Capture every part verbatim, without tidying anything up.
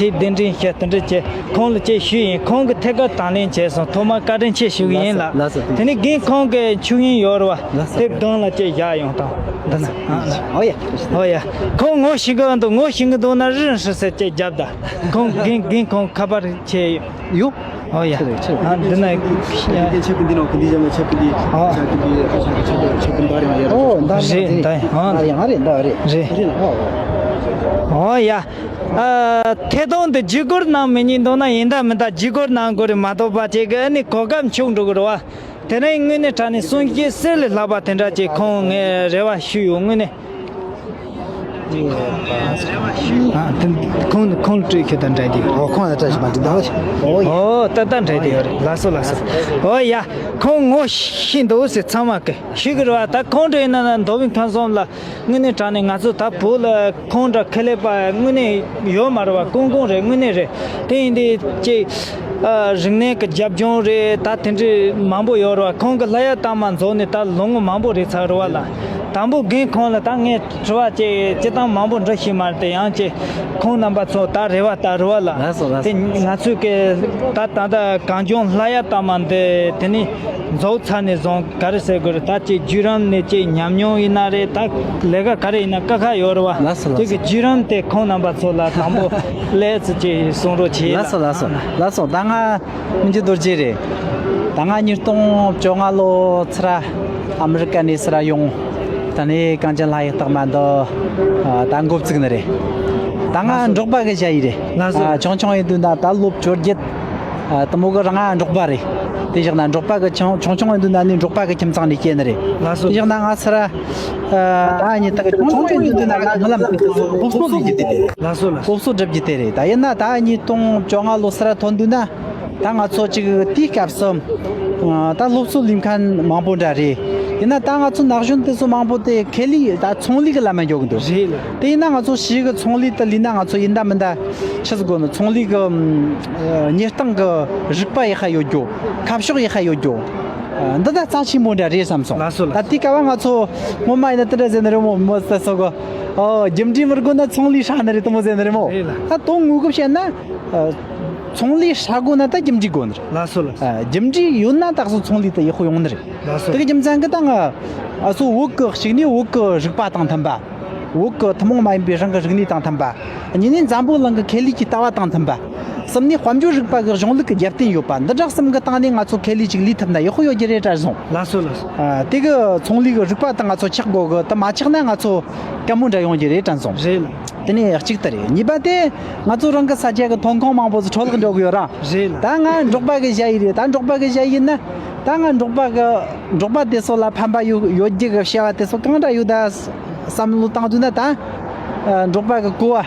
ཆེས་གདན་འདྲེན་བྱས་དེ་འདྲ་བྱས་ཁོང་ལ་ཅིག་ཞུས་ཡིན། ཁོང་གིས་ཐད་ཀར་དང་ལེན་བྱས་སོང་། ཐོག་མར་བཀའ་དྲིན་ཆེ་ཞུ་གི་ཡིན་ལགས། ལགས་སོ། དེ་ནས་རྒན་ཁོང་གི་མཆོད་ཡོན་ཡོད་རེད་བ། ལགས་སོ། དེབ་གདན་ལ་ཅིག་བཞག་ཡོང་དང་། འདི་ན། ཨོ་ཡ། ཨོ་ཡ། ཁོང་ངོ་ཤེས་གི་འདུག་ངོ་ཤེས་གི་འདུག་ན་རི་ཧྲི་སེ་ཅིག་རྒྱབ་ད། ཁོང་རྒན་རྒན་ཁོང་ཁ་པར་བྱས་ཡོད། ཡོ། ཨོ་ཡ། ཆི་རེད་ཆི་རེད། ཨ་འདི་ན། ཆེ་གི་འདི་ནོ་གི་འདི་ཞབས་ལ་ཆེ་གི་འདི། ཨ། ཆེ་གི་འདི་ཨ་ཆེ་གི་ཆེ་གི་ཆེ་གི་འདི་རེད་ཡ། ཨོ་འདི་རེད། འདི་ཡང་རེད། འདི་རེད། རེད། ཨོ་ཡ། ཨ་ཐད་གཏོང་འདི་བརྒྱུད་སྐུར་གནང་མི་ཉན་འདུག་ན་ཡིན་ད་མིན་ད་བརྒྱུད་སྐུར་གནང་དགོས་རེད། མ་གཏོགས་པ་ཅིག་གི་ཨ་ནི་གོ་སྐབས་འཕྱུགས་འགྲོ་གི་རེད་བ། དེ་རིང་དངོས་གནས་དྲང་གནས་གསུང་སྐད་གསེར་ལས་ལྷག་པ་དེ་འདྲ་ཅིག་ཁོང་ངས་རེ་བ་ཞུས་ཡོད་དངོས་གནས། ཨ་དེ་ཁོང་ཁོང་སྤྲོད་ཁྱོད་དང་འདྲ་དེ། ཨོ་ཁོང་ལ་བཀྲ་ཤིས་པ་འདི་ད། ཨོ་ད་ད་འདྲ་དེ་ཡོད་རེད། ལགས་སོ་ལགས་སོ། ཨོ་ཡ། ཁོང་ངོ་ཤེས་འདུག་ཟེར་ཚང་མ་གི་ཤེས་གི་རེད་བ། ད་ཁོང་འདྲ་ཡིན་ན་ན་མདོ་དབུས་ཁམས་གསུམ་ལ། དངོས་གནས་དྲང་གནས་ང་ཚོ་ད་བོད་ལ་ཁོང་འདྲ་ཁེ་ལས་པ་དངོས་གནས་ཡོད་མ་རེད་བ། ཀུན་ཀུན་རེད། དངོས་གནས་རེད། དེ་ཡིན་དུས་ཅིག་ཨ་རིག་གནས་ཀྱི་རྒྱབ་ལྗོངས་རེད། ད་དེ་འདྲའི་མང་པོ་ཡོད་རེད་བ། ཁོང་གི་ལྷ་ཡ་དང་མ་འཛོགས་ནས་ད་ལོ་ངོ་མང་པོ་རེད་ཚར་རེད་བ་ལ། དང་པོ་རྒན་ཁོང་ལ་ད་ངས་དྲི་བ་ཅིག་སྤྱིར་བཏང་མང་པོ་འདྲི་ཤེས་མ་རེད་དེ། ཡང་ཅིག་ཁོང་རྣམ་པ་ཚོ་ད་རེ་བ་ད་རེ་བ་ལ། ལགས་སོ་ལགས་དེ་སོ། ང་ཚོས་ཀྱི་ད་ད་ལྟ་གངས་ལྗོངས་ལྷ་ཡ་དང་མ་འདི་དེ་ནས་རྫོགས་ཚར་ནས་བཟུང་ག་རེ་ཟེར་དགོས་རེད། ད་ཅིག་བརྒྱུད་རིམ་ནས་ཅིག་ཉམས་མྱོང་ཡིན་ན་རེད། ད་ལས་ཀ་ག་རེ་ཡིན་ན་དཀའ་ཁག་ཡོད་རེད་བ། ལགས་སོ་ལགས་སོ། དེ་གི་བརྒྱུད་རིམ་དེ་ཁོང་རྣམ་པ་ཚོ་ལ་དང་པོ་ལས་ཚུལ་ཅིག་གསུང་རོགས་བྱེད། ལགས་སོ་ལགས་སོ་ལགས་སོ། ད་ང་མི་འགྱུར་རྡོ་རྗེ་རེད། ད་ང་ཉིས་སྟོང་བཅོ་ལྔ་ལོ་ཚུར་ཨ་མི་རི་ཀ་ནས་ཚུར་ཡོང་། ད་ནས་གངས་ཅན་ལྷ་ཡི་རྟགས་མ་འདི་ད་འགོ་བཙུགས་ནི་རེད། ད་ང་འབྲོག་པ་གི་ཞ་ཡི་རེད། ལགས་སོ། ཆུང་ཆུང་ཡིན་དུས་ད་ད་ལོ་བཅོ་བརྒྱད། ཨ་དེ་མོ་གི་རང་ང་འབྲོག་པ་རེད། དེ་བཞག་ན་འབྲོག་པ་གི་ཆུང་ཆུང་ཆུང་ཡིན་དུས་ན་ནི་འབྲོག་པ་གི་ཁྱིམ་ཚང་ནས་སྐྱེས་ནི་རེད། ལགས་སོ། དེ་བཞག་ན་ང་ཚུར་ཨ་ཨ་ནི་ད་གི་ཆུང་ཆུང་ཡིན་དུས་ན་ང་རྨི་ལམ་དུ་སློབ་གསོ་ལས་རྒྱུ་དེ་རེད། ལགས་སོ་ལགས་སོ། སློབ་གསོ་སྒྲུབ་རྒྱུ་དེ་རེད། ད་ཡིན་ན་ད་ཉིས་སྟོང་བཅོ་ལྔ་ལོ་ཚུར་ཐོན་དུས་ན་ད་ང་ཚོ་ཅིག་དེའི་སྐབས་སུ་ཨ་ད་སློབ་གསོ་ལས་མཁན་མང་པོ་འདྲ་རེད། ཡིན་ན་ད་ང་ཚོ་ན་གཞོན་དེ་ཚོ་མང་པོ་དེ་ཁེ་ལས་ད་ཚོང་ལས་ཀྱི་ལམ་མ་འགྱོ་གི་འདུག་རེད་ལ། དེ་ཡིན་ན་ང་ཚོ་ཕྱིའི་གི་ཚོང་ལས་དེ་ལས་ན་ང་ཚོ་ཡིན་ད་མིན་ད་ཆི་ཟིག་དགོས་ནི། ཚོང་ལས་གི་ཨ་གཉེར་སྟངས་གི་རིག་པ་ཡག་ཤ་ཡོད་རྒྱུ། ཁ་ཕྱོགས་ཡག་ཤ་ཡོད་རྒྱུ། ཨ་འདི་ད་རྩ་ཆེན་པོ་འདྲ་རེད་བསམ་སོང་། ལགས་སོ་ལགས་སོ། ད་དེ་ག་བ་ང་ཚོ་སྔོན་མ་ཡིན་ན་དེ་འདྲ་ཟེར་ནི་རེད་མོ། མི་ཟེར་སོ་གི། ཨོ་རྒྱུ་འབྲས་མི་དགོས་ན་ཚོང་ལས་ཧྲ་ནི་རེད་དེ་མོ་ཟེར་ནི་རེད་མོ། རེད་ལ། ད་དོན་དངོས་གི་བཤད་ན་ཨ་ཚོང་ལས་ཧྲ་དགོས་ན་ད་རྒྱུ་འབྲས་དགོས་ནི་རེད། ལགས་སོ་ལགས་སོ། ཨ་རྒྱུ་འབྲས་ཡོད་ན་ད་གཟོད་ཚོང་ལས་ད་ཡག་པོ་ཡོང་ནི་རེད། ལགས་སོ། དེ་གི་རྒྱུ་མཚན་གི་ད་ང་ཨ་སོ་བོད་གི་གཅིག་ནས་བོད་གི་རིག་པ་དང་མཐུན་པ། བོད་གི་ཐུན་མོང་མ་ཡིན་པའི་རང་གི་རིག་གནས་དང་མཐུན་པ། གཉིས་ནས་འཛམ་བུ་གླིང་གི་ཁེ་ལས་ཀྱི་ལྟ་བ་དང་མཐུན་པ། གསུམ་ནས་དཔལ་འབྱོར་རིག་པ་གི་གཞུང་ལུགས་ཀྱི་རྒྱབ་རྟེན་ཡོད་པ། འདི་འདྲ་གསུམ་གི་སྟེང་ནས་ང་ཚོ་ཁེ་ལས་ཅིག་ལས་ཐུབ་ན་ཡག་པོ་ཡོད་རྒྱུ་རེད་དྲན་སོང་། ལགས་སོ་ལགས་སོ། ཨ་དེ་གི་ཚོང་ལས་གི་རིག་པ་དང་ང་ཚོ་ཆགས་དགོས་གི། དེ་མ་ཆགས་ན་ང་ཚོ་དཀའ་མོ་འདྲ་ཡོང་རྒྱུ་རེད་དྲན་སོང་། རེད་ལ། དེ་ནས་གཅིག་དེ་རེད། གཉིས་པ་དེ་ང་ཚོ་རང་གི་ས་ཆ་གི་ཐོན་ཁུངས་མང་པོ་ཚོ་འཕྲོ་བརླག་འགྲོ་གི་ཡོད་ར། རེད་ལ། ད་ང་འབྲོག་པ་གི་ཞ་ཡི་རེད། ད་འབྲོག་པ་གི་ཞ་ཡི་ཡིན་ན་ད་ང་འབྲོག་པ་གི་འབྲོག་པ་དེ་ཚོ་ལ་ཕན་པ་ཡོད་ཡོད་རྒྱུ་གི་བྱ་བ་དེ་ཚོ་གང་འདྲ་ཡོད་ད་བསམ་བློ་བཏང་དུས་ན་ད་ཨ་འབྲོག་པ་གི་ཀོ་བ།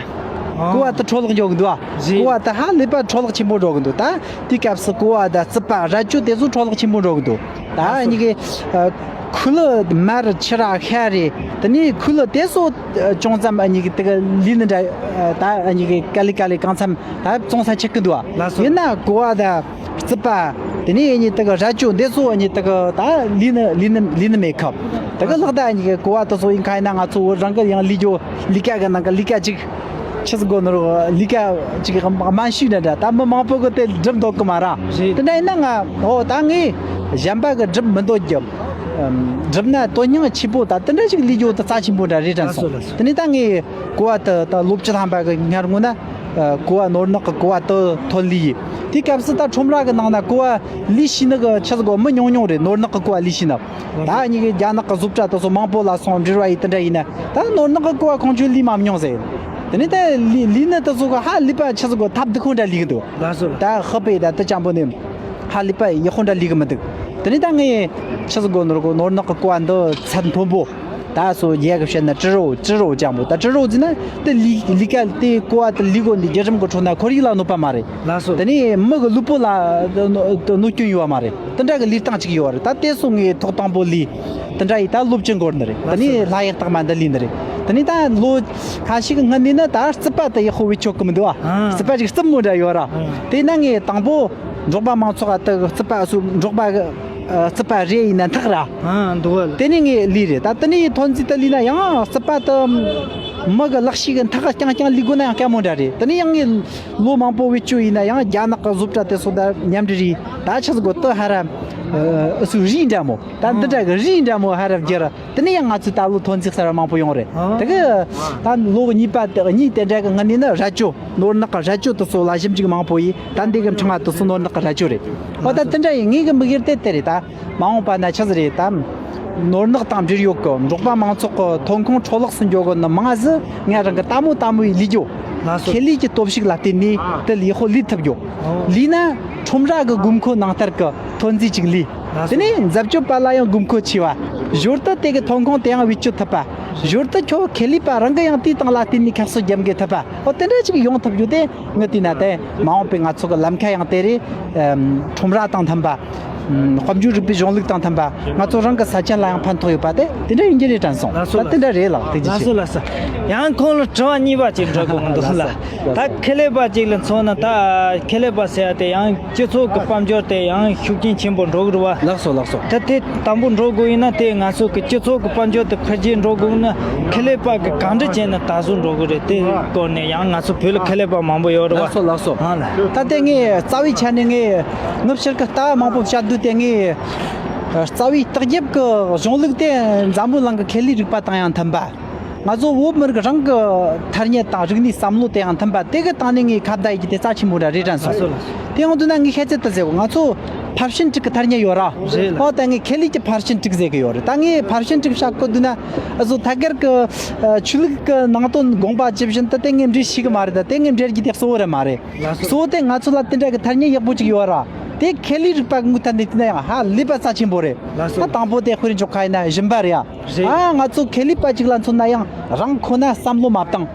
ཨ། ཀོ་བ་དེ་འཕྲོ་བརླག་འགྲོ་གི་འདུག་ཨ། རེད། ཀོ་བ་དེ་ཧ་ལས་པ་འཕྲོ་བརླག་ཆེན་པོ་འགྲོ་གི་འདུག་ད་དེའི་སྐབས་སུ་ཀོ་བ་དང་རྩིད་པ་ར་ཅོ་དེ་ཚོ་འཕྲོ་བརླག་ཆེན་པོ་འགྲོ་གི་འདུག་ད་ཨ་ནི་གི་ཨ་ཁུ་ལུ་མར་ཕྱུར་ར་ཤ་རེད། དེ་ནས་ཁུ་ལུ་དེ་ཚོ་ཨ་ཅུང་ཙམ་ཨ་ནི་གི་དེ་གི་ལུས་ནི་འདྲ། ཨ་ད་ཨ་ནི་གི་ཀ་ལི་ཀ་ལི་གང་འཚམ་ད་བཙོང་ས་ཆགས་ཀྱི་འདུག་ཨ། ལགས་སོ། ཡིན་ན་ཀོ་བ་དང་རྩིད་པ། དེ་ནས་ཨ་ནི་དེ་གི་ར་ཅོ་འདི་ཚོ་ཨ་ནི་དེ་གི་ད་ལུས་ནི་ལུས་ནི་ལུས་ནི་མེད་ཁབ། དེ་གི་ལག་ད་ཨ་ནི་གི་ཀོ་བ་དེ་ཚོ་ཡིན་ཁ་ཡིན་ན་ང་ཚོ་བོད་རང་གི་ཡང་ལུས་རྒྱུ་ལུས་ཀ་གི་ནང་གི་ལུས་ཀ་ཅིག་ཆི་ཟིག་དགོས་ནོ་རོ་ལུས་ཀ་ཅིག་དམན་ཤོས་ནི་འདྲ། ད་མི་མང་པོ་གི་དེ་སྒྲུབ་འདོད་གི་མ་ར། རེད། དེ་འདྲ་ཡིན་ན་ང་ཨོ་ད་ངས་གཞན་པ་གི་སྒྲུབ་མི་འདོད་རྒྱུ། ཨམ་སྒྲུབ་ན་དོན་སྙིང་ཆེ་པོ་ད་དེ་འདྲ་ཞིག་ལུས་རྒྱུ་དེ་རྩ་ཆེན་པོ་འདྲ་རེད་དྲན་སོང་། ལགས་སོ་ལགས་སོ། དེ་ནས་ད་ངས་ཀོ་བ་དེ་ད་ལོ་བཅུ་ཐམ་པ་གི་སྔར་སྔོན་ན། ཨ་ཀོ་བ་ནོར་ནག་གི་ཀོ་བ་དེ་ཐོན་ལི་ཡི། དེའི་སྐབས་སུ་ད་ཁྲོམ་ར་གི་ནང་ན་ཀོ་བ་ལུས་ཤེས་ནི་གི་ཆི་ཟིག་གོ་མི་ཉུང་ཉུང་རེད། ནོར་ནག་གི་ཀོ་བ་ལུས་ཤེས་ནི། ད་ཨ་ནི་གི་རྒྱ་ནག་གི་བཟོ་གྲྭ་དེ་ཚོ་མང་པོ་ལ་སོང་འབྲེལ་བ་ཡི་དེ་འདྲ་ཡིན་ན་ད་ནོར་ནག་གི་ཀོ་བ་ཁོང་ཚོས་ལུས་མ་མྱོང་ཟེར། དེ་ནས་ད་ལུས་ལུས་ནི་དེ་ཚོ་གི་ཧ་ལུས་པ་ཆི་ཟིག་གོ་ཐབས་སྡུག་ཁོ་འདྲ་ལུས་གི་འདུག་ལགས་སོ། ད་ཧི་པའི་ད་དེ་ཅང་པོ་ནི་ཧ་ལུས་པ་ཡག་ཁོ་འདྲ་ལུས་གི་མི་འདུག་དེ་ནས་ད་ངས་ཆི་ཟིག་གོ་ནོར་གོ་ནོར་ནག་གི་ཀོ་བ་འདི་ཚད་མཐོན་པོ། ད་སོ་རྒྱ་གི་བཤད་ན་ཀྲི་རོ་ཀྲི་རོ་ཅང་པོ། ད་ཀྲི་རོ་ཟེར་ན་དེ་ལི་ལི་ཀ་དེ་ཀོ་བ་དེ་ལི་གོ་འདི་རྒྱ་གྲམ་གི་ཁྲོད་ན་ཁོར་ཡུག་ལ་གནོད་པ་མ་རེད། ལགས་སོ། དེ་ནས་མི་གི་ལུས་པོ་ལ་གནོད་སྐྱོན་ཡོད་པ་མ་རེད། དེ་འདྲ་གི་ལུས་སྟངས་ཅིག་ཡོད་རེད། ད་དེ་སོ་ངས་ཐོག་དང་པོ་ལུས་དེ་འདྲ་ཡི་ད་ལོ་བཅུ་འགོར་ནི་རེད། དེ་ནས་ལྷ་ཡག་རྟགས་མ་འདི་ལུས་ནི་རེད། དེ་ནས་ད་ལོ་ཁ་ཤས་ཀྱི་སྔོན་ནས་ན་ད་རྩིད་པ་དེ་ཡག་པོ་བེད་སྤྱོད་གི་མི་འདུག་ཨ། རྩིད་པ་ཅིག་རྩིབ་མོ་འདྲ་ཡོད་ར། དེ་ན་ངས་དང་པོ་འབྲོག་པ་མང་ཚོགས་ཨ་དེ་རྩིད་པ་སུ་འབྲོག་པ་གི་རྩིད་པ་རེ་ཡིན་ན་འཐག་ར། ཨ་འདུག་བ་ལ། དེ་ནས་ངས་ལུས་རེད། ད་དེ་ནས་ཐོན་རྫས་དེ་ལུས་ན་ཡང་རྩིད་པ་དེ་ མི་གི་ལག་ཤེས་གི་མཐའ་རྐྱང་རྐྱང་ལས་དགོས་ན་ཡང་དཀའ་མོ་འདྲ་རེད། དེ་ནས་ཡང་ངས་ལོ་མང་པོ་བེད་སྤྱོད་ཡིན་ན་ཡང་རྒྱ་ནག་གི་བཟོ་གྲྭ་དེ་ཚོ་དང་མཉམ་འབྲེལ་རེད། ད་ཆི་ཟིག་གོ་དུ་ཧ་ར་ཨུ་སུ་རིགས་འདྲ་མོ། ད་འདི་འདྲ་གི་རིགས་འདྲ་མོ་ཧ་ར་བརྒྱུད། དེ་ནས་ཡང་ང་ཚོས་ད་ལོ་ཐོན་རྫས་གསར་བ་མང་པོ་ཡོང་རེད། དེ་གི་ད་ལོ་གཉིས་པ་དེ་གཉིས་དེ་འདྲ་གི་སྔ་ནས་ནི་ར་ཅོ། ནོར་ནག་གི་ར་ཅོ་དེ་ཚོ་ལ་ཞིབ་འཇུག་མང་པོ་ཡིས། ད་འདི་གི་ཕྲེང་བ་དེ་ཚོ་ནོར་ནག་གི་ར་ཅོ་རེད། ཨོ་ད་དེ་འདྲ་ཡིན། ངེད་གི་དམིགས་ཡུལ་དེ་དེ་རེད། ད་མ་འོངས་པ་ན་ཆི་ཟིག་རེད། ད་ནོར་ནག་དང་འབྲེལ་ཡོད་གི་འབྲོག་པ་མང་ཚོགས་གི་ཐོན་ཁུངས་འཕྲོ་བརླག་སུ་འགྱོ་གི་ནི་མང་ཟིག་ང་རང་གི་ལྟད་མོ་ལྟད་མོ་ཡི་ལས་རྒྱུ། ལགས་སོ། ཁེ་ལས་ཀྱི་སྟོབས་ཤུགས་ལ་བརྟེན་ནས་དེ་ལས་ཡག་པོ་ལས་ཐུབ་རྒྱུ། ཨོ། ལས་ན་ཁྲོམ་ར་གི་དགོས་མཁོ་ནང་ལྟར་གི་ཐོན་རྫས་ཅིག་ལས། ལགས་སོ། དེ་ནས་འཛད་སྤྱོད་པ་ལ་ཡང་དགོས་མཁོ་ཆེ་བ། ཞོར་དུ་དེ་གི་ཐོན་ཁུངས་དེ་ཡང་བེད་སྤྱོད་ཐུབ་པ། ཞོར་དུ་ཁྱོད་ཁེ་ལས་པ་རང་གི་ཡང་དེའི་སྟེང་ལ་བརྟེན་ནས་ཁ་གསོ་རྒྱབ་འགེལ་ཐུབ་པ། ཨོ་དེ་འདྲ་ཅིག་ཡོང་ཐུབ་རྒྱུ་དེ་ངི་དེ་ན་དེ་མ་འོངས་པའི་ང་ཚོ་གི་ལམ་ཁ་ཡང་དེ་རེད། ཨམ། ཁྲོམ་ར་དང་མཐུན་པ། ཨམ། དཔལ་འབྱོར་རིག་པའི་གཞུང་ལུགས་དང་མཐུན་པ། ང་ཚོ་རང་གི་ས་ཆ་ལ་ཡང་ཕན་ཐོགས་ཡོད་པ་དེ་དེ་འདྲ་ཡིན་གྱི་རེད་དྲན་སོང་། ལགས་སོ། ད་དེ་འདྲ་རེད་ལགས། ཐུགས་རྗེ་ཆེ། ལགས་སོ། ལགས་སོ། ཡང་ཁོང་ལ་དྲི་བ་གཉིས་པ་ཅིག་འདྲི་དགོས་འདུག་ལགས། ལགས་སོ། ད་ཁེ་ལས་པ་ཅིག་ལ་མཚོན་ན། ད་ཁེ་ལས་པ་ཟེར་ཡ་དེ་ཡང་སྤྱི་ཚོགས་ཀྱི་དཔལ་འབྱོར་དེ་ཡང་ཤུགས་རྐྱེན་ཆེན་པོ་འགྲོ་གི་རེད་བ། ལགས་སོ། ལགས་སོ། ད་དེ་དང་པོ་འགྲོ་དགོས་ཡིན་ན། དེ་ང་ཚོ་གི་སྤྱི་ཚོགས་ཀྱི་དཔལ་འབྱོར་དེ་འཕེལ་རྒྱས་འགྲོ་དགོས་ན་ཁེ་ལས་པ་གི་གང་འདྲ་བྱས་ན་ད་གཟོད་འགྲོ་གི་རེད། དེ་སྐོར་ནས་ཡང་ང་ཚོ་བོད་ལ་ཁེ་ལས་པ་མང་པོ་ཡོད་རེད་བ། ལགས་སོ། ལགས་སོ། ཨ་ལ། ད་དེ་ངས་རྩ་བའི་ཆ་ནས་ངས་ནུབ་ཕྱིར་གི་ལྟ་བ་མང་པོ་བཤད་དུས། དེ་ངས་རྩ་བའི་ལྟག་རྒྱབ་ཀྱི་གཞུང་ལུགས་དེ་འཛམ་བུ་གླིང་གི་ཁེ་ལས་རིག་པ་དང་ཡང་མཐུན་པ། ང་ཚོ་བོད་མི་རིགས་རང་གི་ཐ་སྙད་དང་རིག་གནས་བསམ་བློ་དེ་ཡང་མཐུན་པ། དེ་གི་སྟེང་ནས་ངས་ཁ་བརྡ་ཡེད་རྒྱུ་དེ་རྩ་ཆེན་པོ་འདྲ་རེད་དྲན་སོང་། ལགས་སོ། ལགས་སོ། དེ་ཡོང་དུས་ན་ངས་ཁྱེད་ཚོ་ལྟ་ཟེར་གོ། ང་ཚོ་ཕར་ཕྱིན་དྲུག་གི་ཐ་སྙད་ཡོད་ར། རེད་ལགས། ཨོ་ད་ངས་ཁེ་ལས་ཀྱི་ཕར་ཕྱིན་དྲུག་ཟེར་གི་ཡོད་རེད། ད་ངས་ཕར་ཕྱིན་དྲུག་བཤད་གོ་དུས་ན། ཨ་ཟོ་ཐད་ཀར་གི་ཆོས་ལུགས་ཀྱི་ནང་དོན་དགོངས་པ་ཇི་བཞིན་དུ་དེ་ངས་འགྲེལ་ཤེས་གི་མ་རེད། ད་དེ་ངས་འགྲེལ་རྒྱུ་དེ་གཙོ་བོ་རེད་མ་རེད། ལགས་སོ། གཙོ་བོ་དེ་ང་ཚོ་ལ་དེ་འདྲ་གི་ཐ་སྙད་ཡག་པོ་ཅིག་ཡོད་ར། དེ་ཁེ་ལས་རིག་པ་གི་ངོས་ཐད་ནས་བལྟས་ན་ཡང་ཧ་ལས་པ་རྩ་ཆེན་པོ་རེད། ལགས་སོ། ད་དང་པོ་དེ་དཔེར་འཇོག་ཁ་ཡིན་ན་སྦྱིན་པ་རེད་ཡ། རེད། ཨ་ང་ཚོ་ཁེ་ལས་པ་ཅིག་ལ་མཚོན་ན་ཡང་རང་ཁོ་ན་བསམ་བློ་མ་བཏང་།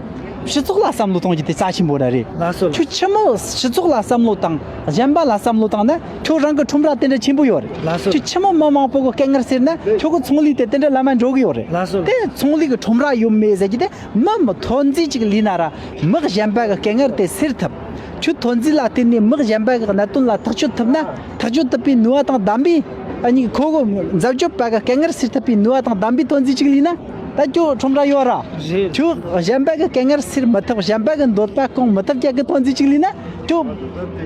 སྤྱི་ཚོགས་ལ་བསམ་བློ་གཏོང་རྒྱུ་དེ་རྩ་ཆེན་པོ་ར་རེད། ལགས་སོ། ཁྱོད་ཕྱི་མོ་སྤྱི་ཚོགས་ལ་བསམ་བློ་བཏང་། གཞན་པ་ལ་བསམ་བློ་བཏང་ན་ཁྱོད་རང་གི་ཁྲོམ་ར་དེ་འདྲ་ཆེན་པོ་ཡོད་རེད། ལགས་སོ། ཁྱོད་ཕྱི་མོ་མི་མང་པོ་གི་སྐད་ངར་སེལ་ན་ཁྱོད་ཀྱི་ཚོང་ལས་དེ་དེ་འདྲ་ལམ་མ་འགྲོ་གི་ཡོད་རེད། ལགས་སོ། དེ་ཚོང་ལས་ཀྱི་ཁྲོམ་ར་ཡོད་མེད་ཟེར་རྒྱུ་དེ་མི་མི་ཐོན་རྫས་ཅིག་ལས་ན་ར་མི་གཞན་པ་གི་སྐད་ངར་དེ་སེལ་ཐུབ། ཁྱོད་ཐོན་རྫས་ལ་བརྟེན་ནས་མི་གཞན་པ་གི་གནད་དོན་ལ་ཐག་གཅོད་ཐུབ་ན། ཐག་གཅོད་ཐུབ་པའི་ནུས་པ་དང་ལྡན་པའི། ཨ་ནི་ཁོ་གི་འཛད་སྤྱོད་པ་གི་སྐད་ངར་སེལ་ཐུབ་པའི་ནུས་པ་དང་ལྡན་པའི་ཐོན་རྫས་ཅིག་ལས་ན། ད་ཁྱོད་ཁྲོམ་ར་ཡོད་ར། རེད། ཁྱོད་གཞན་པ་གི་སྐད་ངར་སེལ་མི་ཐུབ། གཞན་པ་གི་འདོད་པ་སྐོང་མི་ཐུབ་རྒྱུ་གི་ཐོན་རྫས་ཅིག་ལས་ན། ཁྱོད་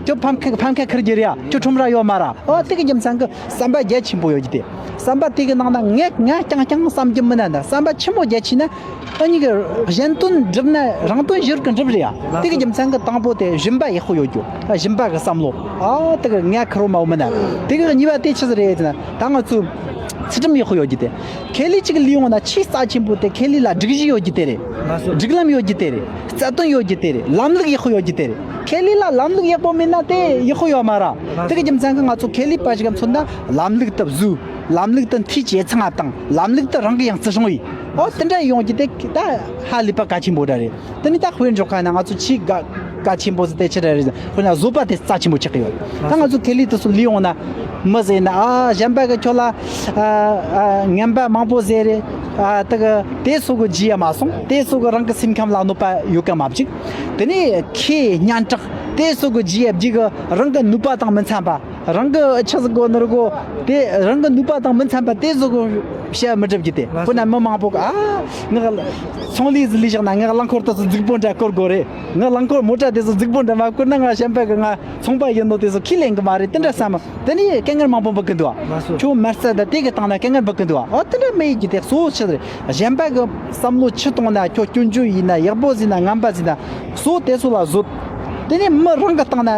ཁྱོད་ཕམ་ཁ་ཕམ་ཁ་ཁུར་རྒྱུ་རེད་ཡ། ཁྱོད་ཁྲོམ་ར་ཡོད་མ་ར། ཨོ་དེ་གི་རྒྱུ་མཚན་གི་བསམ་པ་རྒྱ་ཆེན་པོ་ཡོད་རྒྱུ་དེ། བསམ་པ་དེ་གི་ནང་ན་ངས་ང་རྐྱང་རྐྱང་བསམ་རྒྱུ་མིན་ན། ད་བསམ་པ་ཆེན་པོ་རྒྱ་ཆེ་ན། ཨ་ནི་གི་གཞན་དོན་འགྲུབ་ན་རང་དོན་གཞིར་གི་འགྲུབ་རེད་ཡ། དེ་གི་རྒྱུ་མཚན་གི་དང་པོ་དེ་སྦྱིན་པ་ཡག་པོ་ཡོད་རྒྱུ། ཨ་སྦྱིན་པ་གི་བསམ་བློ། ཨ་དེ་གི་ང་ཁེར་བོ་མ་བོ་མིན་ན། དེ་གི་གཉིས་པ་དེ་ཆི་ཟིག་རེད་ཟེར་ན། ད་ང་ཚོ་ཚུལ་ཁྲིམས་ཡག་པོ་ཡོད་རྒྱུ་དེ། ཁེ་ལས་གཅིག་ལས་ཡོང་ན་ཆེས་རྩ་ཆེན་པོ་དེ་ཁེ་ལས་ལ་སྒྲིག་གཞི་ཡོད་རྒྱུ་དེ་རེད། ལགས་སོ། སྒྲིག་ལམ་ཡོད་རྒྱུ་དེ་རེད། རྩ་དོན་ཡོད་རྒྱུ་དེ་རེད། ལམ་ལུགས་ཡག་པོ་ཡོད་རྒྱུ་དེ་རེད། ཁེ་ལས་ལ་ལམ་ལུགས་ཡག་པོ་མེད་ན་དེ་ཡག་པོ་ཡོད་མ་ར། དེ་གི་རྒྱུ་མཚན་གི་ང་ཚོ་ཁེ་ལས་པ་ཞིག་ག་མཚོན་ན་ལམ་ལུགས་དེ་བཟོས། ལམ་ལུགས་དེ་འཐུས་ཇེ་ཚང་ང་བཏང་། ལམ་ལུགས་དེ་རང་གི་ཡང་བརྩི་སྲུང་ཡིན། ཨོ་དེ་འདྲ་ཡོང་རྒྱུ་དེ་ད་ཧ་ལས་པ་གལ་ཆེན་པོ་འདྲ་རེད། དེ་ནི་ད་དཔེར་འཇོག་ཁ་ན་ང་ཚོ་ཆེས་གལ་གལ་ཆེན་པོ་ཟེར་དེ་ཆི་འདྲ་རེད་ཟེར། དཔེར་ན་བཟོད་པ་དེ་རྩ་ཆེན་པོ་ཆགས་ཀྱི་ཡོད། ད་ང་ཚོ་ཁེ་ལས་དེ་ཚོ་ལས་ཡོང་ན་མི་ཟེར་ན། ཨ་གཞན་པ་གི་ཁྱོད་ལ་ཨ་ཨ་ངན་པ་མང་པོ་ཟེར་རེད། ཨ་དེ་གི་དེ་ཚོ་གི་རྗེས་ཡ་མ་སོང་། དེ་ཚོ་གི་རང་གི་སེམས་ཁམས་ལ་གནོད་པ་ཡོད་ག་མ་བཅུག། དེ་ནི་ཁེ་སྙན་གྲགས་དེ་ཚོ་གི་རྗེས་ཡ་བརྒྱུད་གི་རང་གི་ནུས་པ་དང་མི་འཚམ་པ། རང་གི་ཆི་ཟིག་གོ་ནོར་གོ། དེ་རང་གི་ནུས་པ་དང་མི་འཚམ་པ་དེ་ཟིག་གོ་བཤད་མི་སྒྲུབ་རྒྱུ་དེ། ཁོ་ན་མི་མང་པོ་གི་ཨ་ང་ཚོང་ལས་ཟིག་ལས་བཞག་ན་ང་རླངས་འཁོར་དེ་ཚོ་རྫིག་པོ་འདྲ་བསྐོར་དགོས་རེད། ང་རླངས་འཁོར་མོ་ཊ་དེ་ཚོ་རྫིག་པོ་འདྲ་མ་བསྐོར་ན་ང་གཞན་པ་གི་ང་ཚོང་པ་ཡིན་ནོ་དེ་ཚོ་ཁས་ལེན་གི་མ་རེད། དེ་འདྲ་བསམ། དེ་ནས་སྐད་ངར་མང་པོ་འབུད་གི་འདུག་ཨ། ཁྱོད་མ་རྩ་ད་དེ་གི་སྟེང་ན་སྐད་ངར་འབུད་གི་འདུག་ཨ། ཨོ་དེ་འདྲ་མི་ཡིན་རྒྱུ་དེ་གཙོ་བོ་ཆི་རེད། གཞན་པ་གི་བསམ་བློ་ཆི་གཏོང་ན་ཁྱོད་སྐྱོན་བརྗོད་ཡིན་ན་ཡག་པོ་ཟིན་ན་ངན་པ་ཟིན་ན་གཙོ་བོ་དེ་ཚོ་ལ་བཟོད། དེ་ནས་མི་རང་གི་སྟེང་ན་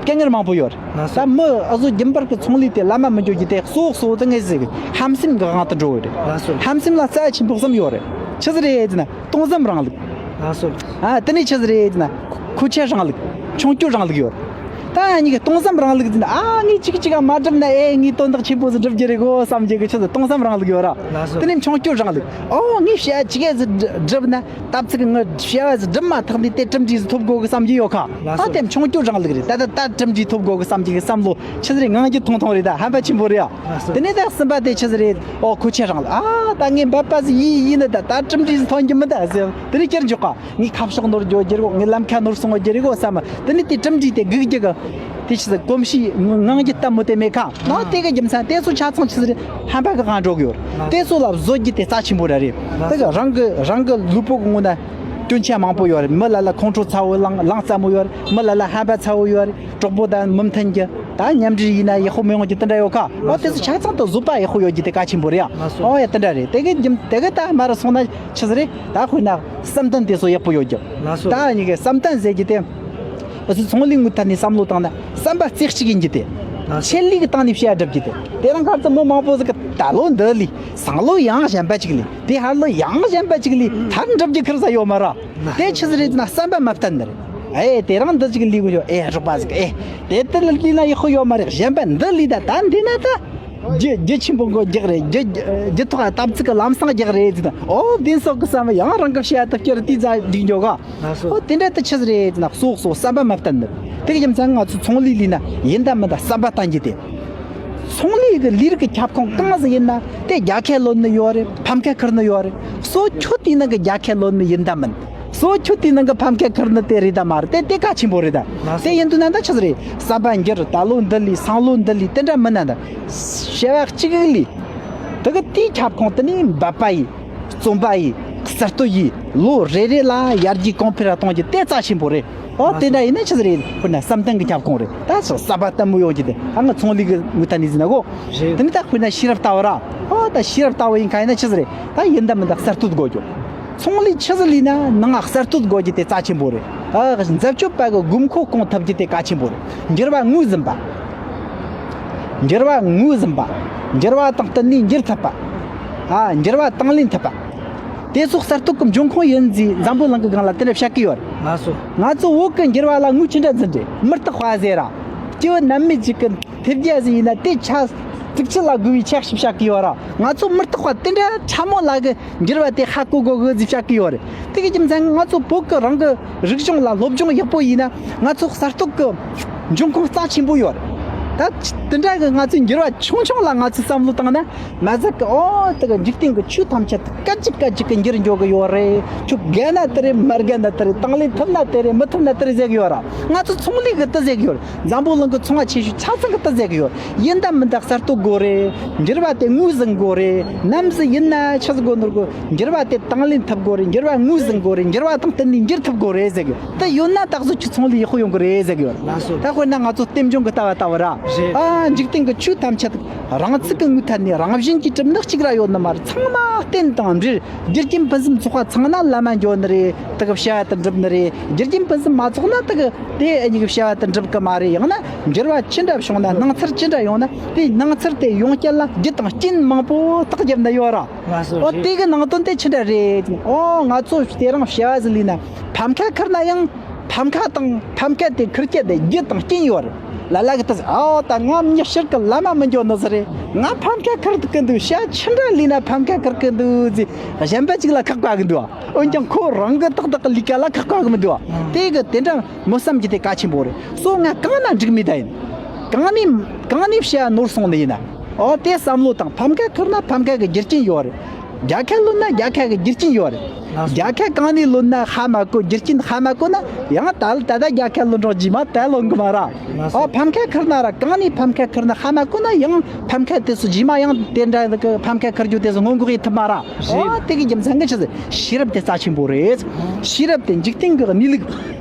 སྐད་ངར་མང་པོ་ཡོད་རེད། ད་མི་ཨ་ཟོ་རྒྱུན་པར་གི་ཚོང་ལས་དེ་ལམ་མ་མི་འགྱོ་རྒྱུ་དེ་གཙོ་བོ་གཙོ་བོ་དེ་ངས་ཟེར་གི་ཧམ་སེམས་གི་དབང་དུ་འགྲོ་གི་རེད། ལགས་སོ། ཧམ་སེམས་ལ་རྩ་ཆེན་པོ་གསུམ་ཡོད་རེད། ཆི་ཟིག་རེད་ཟེར་ན་སྟོང་བསམ་རིང་ལུགས། ལགས་སོ། ཨ་དེ་ནས་ཆི་ཟིག་རེད་ཟེར་ན་མཁོ་ཆས་རིང་ལུགས། མཆོང་སྐྱོད་རིང་ལུགས་ཡོད་རེད། ད་ཨ་ནི་གི་སྟོང་བསམ་རིང་ལུགས་ཟེར་ན་ཨ་ངས་གཅིག་གཅིག་ག་མ་བསྒྲུབས་ན་ཨེ་ངས་དོན་དག་ཆེན་པོ་ཟིག་སྒྲུབ་རྒྱུ་རེད་གོ་བསམ་རྒྱུ་གི་ཆི་ཟིག་སྟོང་བསམ་རིང་ལུགས་ཡོད་ར། ལགས་སོ། དེ་ནས་མཆོང་སྐྱོད་རིང་ལུགས། ཨོ་ངས་བྱས་ཅི་ག་ཟིག་བསྒྲུབས་ན། སྟབས་ཚིག་གི་ངའི་བྱ་བ་ཟིག་སྒྲུབ་མ་ཐག་ནས་དེ་གྲུབ་འབྲས་ཟིག་ཐོབ་དགོ་གི་བསམ་གྱི་ཡོད་ཁ། ལགས་སོ། ཨ་དེ་མཆོང་སྐྱོད་རིང་ལུགས་རེད། ད་ད་ད་གྲུབ་འབྲས་ཐོབ་དགོ་གི་བསམ་གྱི་གི་བསམ་བློ་ཆི་ཟིག་རེད། ངང་གིས་ཐུང་ཐུང་རེད། ད་ཧམ་པ་ཆེན་པོ་རེད་ཨ། ལགས་སོ། དེ་ནས་ད་གསུམ་པ་དེ་ཆི་ཟིག་རེད། ཨོ་མཁོ་ཆས་རིང་ལུགས། ཨ་ད་ངས་འབད་པ་ཟིག་ཡིན་ཡིན་ནི་ད་ད་གྲུབ་འབྲས་ཟིག་ཐོན་གྱི་མི་ད་ཟེར། དེ་ནས་ཁྱེར་འཇོག་ག་ངས་ཁ་ཕྱོགས་ནོར་འགྱོ་རྒྱུ་རེད་གོ། ངས་ལམ་ཁ་ནོར་སོང་རྒྱུ་རེད་གོ་བསམ། དེ་ནས་དེ་གྲུབ་འབྲས་དེ་སྒུག་རྒྱུ་གི་དེ་ཆི་ཟིག་གོམས་གཤིས་ངང་གིས་སྟབས་མོ་དེ་མེད་ཁ། ཨ་དེ་གི་རྒྱུ་མཚན་དེ་ཚོ་ཆ་ཚང་ཆི་ཟིག་རེད། ཧམ་པ་གི་གང་འགྲོ་གི་ཡོད་རེད། དེ་ཚོ་ལ་བཟོད་རྒྱུ་དེ་རྩ་ཆེན་པོ་ར་རེད། དེ་གི་རང་གི་རང་གི་ལུས་པོ་གི་ངོ་ན། སྐྱོན་ཆ་མང་པོ་ཡོད་རེད། མི་ལ་ལ་ཁོང་ཁྲོ་ཚ་བོ་ལངས་ལངས་ཚ་མོ་ཡོད་རེད། མི་ལ་ལ་ཧམ་པ་ཚ་བོ་ཡོད་རེད། གྲོགས་པོ་དང་མི་མཐུན་རྒྱུ། ད་མཉམ་འབྲེལ་ཡིན་ན་ཡག་པོ་མི་ཡོང་རྒྱུ་དེ་འདྲ་ཡོད་ཁ། འོ་དེ་ཚོ་ཆ་ཚང་དུ་བཟོད་པ་ཡག་པོ་ཡོད་རྒྱུ་དེ་གལ་ཆེན་པོ་རེད་ཡ། ལགས་སོ། འོ་ཡ་དེ་འདྲ་རེད། དེ་གི་རྒྱུ་དེ་གི་ད་མར་སོང་ན་ཆི་ཟིག་རེད། ད་དཔེར་ན་བསམ་གཏན་དེ་ཚོ་ཡག་པོ་ཡོད་རྒྱུ། ལགས་སོ། ད་ཉི་གི་བསམ་གཏན་ཟེར་རྒྱུ་དེ། འུ་ཚོ་ཚོང་ལས་ངོས་ཐད་ནས་བསམ་བློ་བཏང་ན་བསམ་པ་རྩེ་གཅིག་ཡིན་རྒྱུ་དེ། ཆེད་ལས་ཀྱི་སྟེང་ནས་བཤད་སྒྲུབ་རྒྱུ་དེ། དེ་རིང་ཁ་ཚ་མི་མང་པོ་ཟིག་གི་ད་ལོ་འདི་ལས་སང་ལོ་ཡང་གཞན་པ་ཅིག་ལས་དེ་ཧར་ལོ་ཡང་གཞན་པ་ཅིག་ལས་ཐར་འགྲུབ་རྒྱུ་ཁེར་ས་ཡོད་མ་ར། དེ་ཆི་ཟིག་རེད་ཟེར་ན་བསམ་པ་མ་བརྟན་ནི་རེད། ཨེ་དེ་རིང་འདི་ཅིག་ལས་དགོས་ཡོད། ཨེ་རོགས་པ་ཟིག་ཨེ་དེ་ལྟར་ལས་ན་ཡག་པོ་ཡོད་མ་རེད། གཞན་པ་འདི་ལས་ད་ད་འདི་ན་ད། རྒྱུ་རྒྱུ་ཆེན་པོ་མགོ་རྒྱག་རེད། རྒྱུ་རྒྱུ་ཐོག་ལ་དམ་ཚིག་གི་ལམ་སང་རྒྱག་རེད་ཟེར་ན། ཨོ་དེ་སོགས་ཀྱི་བསམ་པ་ཡང་རང་གི་བཤད་ཐུབ་ཀྱི་རེད། དེ་ཛ་འགྲིག་འགྱོ་ག། ལགས་སོ། ཨོ་དེ་འདྲ་དུ་ཆི་ཟིག་རེད་ཟེར་ན་སོགས་སོགས་བསམ་པ་མ་བརྟན་ནི། དེ་གི་རྒྱུ་མཚན་ང་ཚོ་ཚོང་ལས་ལས་ན་ཡིན་ད་མིན་ད་བསམ་པ་བརྟན་རྒྱུ་དེ། ཚོང་ལས་ཀྱི་ལས་རིགས་ཀྱི་ཁྱབ་ཁོངས་གང་ཟིག་ཡིན་ན་དེ་རྒྱལ་ཁ་ལོན་ནི་ཡོད་རེད། ཕམ་ཁ་ཁུར་ནི་ཡོད་རེད། སོ་ཁྱོད་དེའི་ནང་གི་རྒྱལ་ཁ་ལོན་ནི་ཡིན་ད་མིན། སོ་ཁྱོད་དེའི་ནང་གི་ཕམ་ཁ་ཁུར་ནི་དེ་རེད་ད་མ་རེད། དེ་དེ་གལ་ཆེན་པོ་རེད་ད། དེ་ཡིན་དུས་ན་ད་ཆི་ཟིག་རེད། བསམ་པ་འགྱུར། ད་ལོ་འདི་ལས་སང་ལོ་འདི་ལས་དེ་འདྲ་མིན་ན་ད། བྱ་བ་གཅིག་ལས། དེ་གི་དེའི་ཁྱབ་ཁོངས་དེ་ནས་འབད་པ་ཡིས། བརྩོན་པ་ཡིས། གསར་གཏོད་ཡིས། ལོ་རེ་རེ་ལ་ཡར་རྒྱས་གོང་འཕེལ་གཏོང་རྒྱུ་དེ་རྩ་ཆེན་པོ་རེད། ཨོ་དེ་འདྲ་ཡིན་ན་ཆི་ཟིག་རེད། དཔེར་ན་བསམ་གཏན་གྱི་ཁྱབ་ཁོངས་རེད། ད་ཆི་བསམ་པ་བརྟན་མོ་ཡོང་རྒྱུ་དེ་ཨ་ང་ཚོང་ལས་ཀྱི་ངོས་ཐད་ནས་ཟིན་ན་གོ། རེད། དེ་ནི་ད་དཔེར་ན་ཤེས་རབ་ལྟ་བུ་ར། ཨོ་ད་ཤེས་རབ་ལྟ་བུ་ཡིན་ཁ་ཡིན་ན་ཆི་ཟིག་རེད། ད་ཡིན་ད་མིན་ད་གསར་གཏོད་དགོས་རྒྱུ། ཚོང་ལས་ཆི་ཟིག་ལས་ན་ནང་ང་གསར་གཏོད་དགོས་རྒྱུ་དེ་རྩ་ཆེན་པོ་རེད། ཨ་འཛད་སྤྱོད་པ་གི་དགོས་མཁོ་སྐོང་ཐུབ་རྒྱུ་དེ་གལ་ཆེན་པོ་རེད། འགྱུར་བ་ངོས་ཟིན་པ། འགྱུར་བ་ངོས་ཟིན་པ། འགྱུར་བ་དང་བསྟུན་ནས་འགྱུར་ཐུབ་པ། ཨ་འགྱུར་བ་དང་ལེན་ཐུབ་པ། དེ་སོགས་གསར་གཏོད་ཀྱི་འབྱུང་ཁུངས་ཡིན་ཟེར་འཛམ་བུ་གླིང་གི་སྒང་ལ་དེ་འདྲ་བཤད་ཀྱི་ཡོད་རེད། ལགས་སོ། ང་ཚོ་བོད་ཀྱི་འགྱུར་བ་ལ་ངོས་ཅི་འདྲ་འཛིན་རེད། མུ་སྟེགས་པ་ཟེར་ར། སྐྱེ་བོ་ནད་མེད་ཅིག་གི་ཐེབས་རྒྱ་ཟིག་ཡིན་ན་དེ་ཆ་དྲུག་ཅུ་ལ་དགོས་པའི་ཆ་ཞིག་བཤད་ཀྱི་ཡོད་ར། ང་ཚོ་མུ་སྟེགས་པ་དེ་འདྲ་ཕྲ་མོ་ལ་གི་འགྱུར་བ་དེ་ཧ་གོ་དགོས་གི་ཟེར་བཤད་ཀྱི་ཡོད་རེད། དེ་གི་རྒྱུ་མཚན་ང་ཚོ་བོད་ཀྱི་རང་གི་རིག་གཞུང་ལ་སློབ་སྦྱོང་ཡག་པོ་ཡིན་ན་ང་ཚོ་གསར་གཏོད་ཀྱི་འབྱུང་ཁུངས་རྩ་ཆེན་པོ་ཡོད་རེད། ད་དེ་འདྲ་གི་ང་ཚོའི་འགྱུར་བ་ཆུང་ཆུང་ལ་ང་ཚོས་བསམ་བློ་བཏང་ན་མ་ཟད་ཀྱི་ཨོ་དེ་གི་འཇིག་རྟེན་གྱི་ཆོས་ཐམས་ཅད་སྐད་ཅིག་སྐད་ཅིག་གི་འགྱུར་འགྱོ་གི་ཡོད་རེད། ཁྱོད་དགའ་ན་དེ་རེད། མ་དགའ་ན་དེ་རེད། དང་ལེན་ཐུབ་ན་དེ་རེད། མི་ཐུབ་ན་དེ་རེད་ཟེར་གི་ཡོད་ར། ང་ཚོ་ཚོང་ལས་གི་དེ་ཟེར་གི་ཡོད་རེད། འཛམ་བུ་གླིང་གི་ཚོང་བ་ཆེ་ཤོས་ཆ་ཚང་གི་དེ་ཟེར་གི་ཡོད་རེད། ཡིན་ད་མིན་ད་གསར་གཏོད་དགོས་རེད། འགྱུར་བ་དེ་ངོས་ཟིན་དགོས་རེད། ནམ་ཟིག་ཡིན་ན་ཆི་ཟིག་དགོས་ནོར་དགོས། འགྱུར་བ་དེ་དང་ལེན་ཐུབ་དགོས་རེད། འགྱུར་བ་ངོས་ཟིན་དགོས་རེད། འགྱུར་བ་དང་བསྟུན་ནས་འགྱུར་ཐུབ་དགོས་རེད་ཟེར་གི་ཡོད། དེ་ཡོད་ན་ད་གཟོད་ཁྱོད་ཚོང་ལས་ཡག་པོ་ཡོང་གི་རེད་ཟེར་གི་ཡོད། ལགས་སོ། ད་དཔེར་ན་ང་ཚོ་རྟེན་འབྱུང་གི་ལྟ་བ་ལྟ་བུ་ར། རེད། ཨ་འཇིག་རྟེན་གྱི་ཆོས་ཐམས་ཅད་རང་ཚུགས་ཀྱི་ངོས་ཐད་ནས་རང་བཞིན་གྱིས་གྲུབ་ནི་གཅིག་ར་ཡོད་ནི་མ་རེད། ཚང་མ་རྟེན་དང་འབྲེལ། རྒྱུ་རྐྱེན་ཕུན་སུམ་ཚོགས་པ་ཚང་ན་ལམ་མ་འགྱོ་ནི་རེད། དེ་གི་བྱ་བ་དེ་འགྲུབ་ནི་རེད། རྒྱུ་རྐྱེན་ཕུན་སུམ་མ་ཚོགས་ན་དེ་གི་དེ་ཨ་ནི་གི་བྱ་བ་དེ་འགྲུབ་གི་མ་རེད། ཡང་ན་འགྱུར་བ་ཅི་འདྲ་བྱུང་ན་སྣང་ཚུལ་ཅི་འདྲ་ཡོང་ན་དེ་སྣང་ཚུལ་དེ་ཡོང་རྐྱེན་ལ་རྒྱུ་དང་རྐྱེན་མང་པོ་བརྟག་བརྒྱབ་ན་ཡོད་ར། ལགས་སོ། ཨོ་རེད། དེ་གི་ནང་དོན་དེ་ཅི་འདྲ་རེད། ཨོ་ང་ཚོ་དེ་རིང་བྱ་བ་ཟིག་ལས་ན་ཕམ་ཁ་ཁུར་ན་ཡང་ཕམ་ཁ་དང་ཕམ་ཁ་དེ་ཁུར་རྐྱེན་དེ་རྒྱུ་དང་རྐྱེན་ཡོད་རེད། ལ་ལ་གི་ད་ཨོ་ད་ང་མྱི་ཕྱིར་གི་ལམ་མ་མི་འགྱོ་ནི་ཟིག་རེད། ང་ཕམ་ཁ་ཁུར་གི་འདུག་བྱ་ཅི་འདྲ་ལས་ན་ཕམ་ཁ་ཁུར་གི་འདུག་ཟེར་གཞན་པ་ཅིག་ལ་ཁག་པ་གི་འདུག་འོན་ཀྱང་ཁོ་རང་གི་ཏག་ཏག་གི་ལས་ཀ་ལ་ཁག་པ་གི་མི་འདུག་དེ་གི་དེ་འདྲ་མོ་བསམ་རྒྱུ་དེ་གལ་ཆེན་པོ་རེད། སོ་ང་གང་ན་འགྲིག་མེད་ད་ཡིན། གང་ནས་གང་ནས་བྱ་ནོར་སོང་ནི་ཡིན་ན། ཨོ་དེ་བསམ་བློ་བཏང་། ཕམ་ཁ་ཁུར་ན་ཕམ་ཁ་གི་རྒྱུ་རྐྱེན་ཡོད་རེད། རྒྱལ་ཁ་ལོན་ན་རྒྱལ་ཁ་གི་རྒྱུ་རྐྱེན་ཡོད་རེད། རྒྱལ་ཁ་གང་ནས་ལོན་ན་ཧ་མ་གོ། རྒྱུ་རྐྱེན་ཧ་མ་གོ་ན་ཡང་ད་ད་ལྟ་རྒྱལ་ཁ་ལོན་རོགས་རྗེས་མ་ད་ལོན་གི་མ་ར། ཨོ་ཕམ་ཁ་ཁུར་ན་ར་གང་ནས་ཕམ་ཁ་ཁུར་ན་ཧ་མ་གོ་ན་ཡང་ཕམ་ཁ་དེ་ཚོ་རྗེས་མ་ཡང་དེ་འདྲ་གི་ཕམ་ཁ་ཁུར་རྒྱུ་དེ་ཚོ་སྔོན་འགོག་ཡེད་ཐུབ་མ་ར། ཨོ་དེ་གི་རྒྱུ་མཚན་གི་ཆི་ཟེར་ཤེས་རབ་དེ་རྩ་ཆེན་པོ་རེད། ཤེས་རབ་དེ་འཇིག་རྟེན་གི་གནས་ལུགས།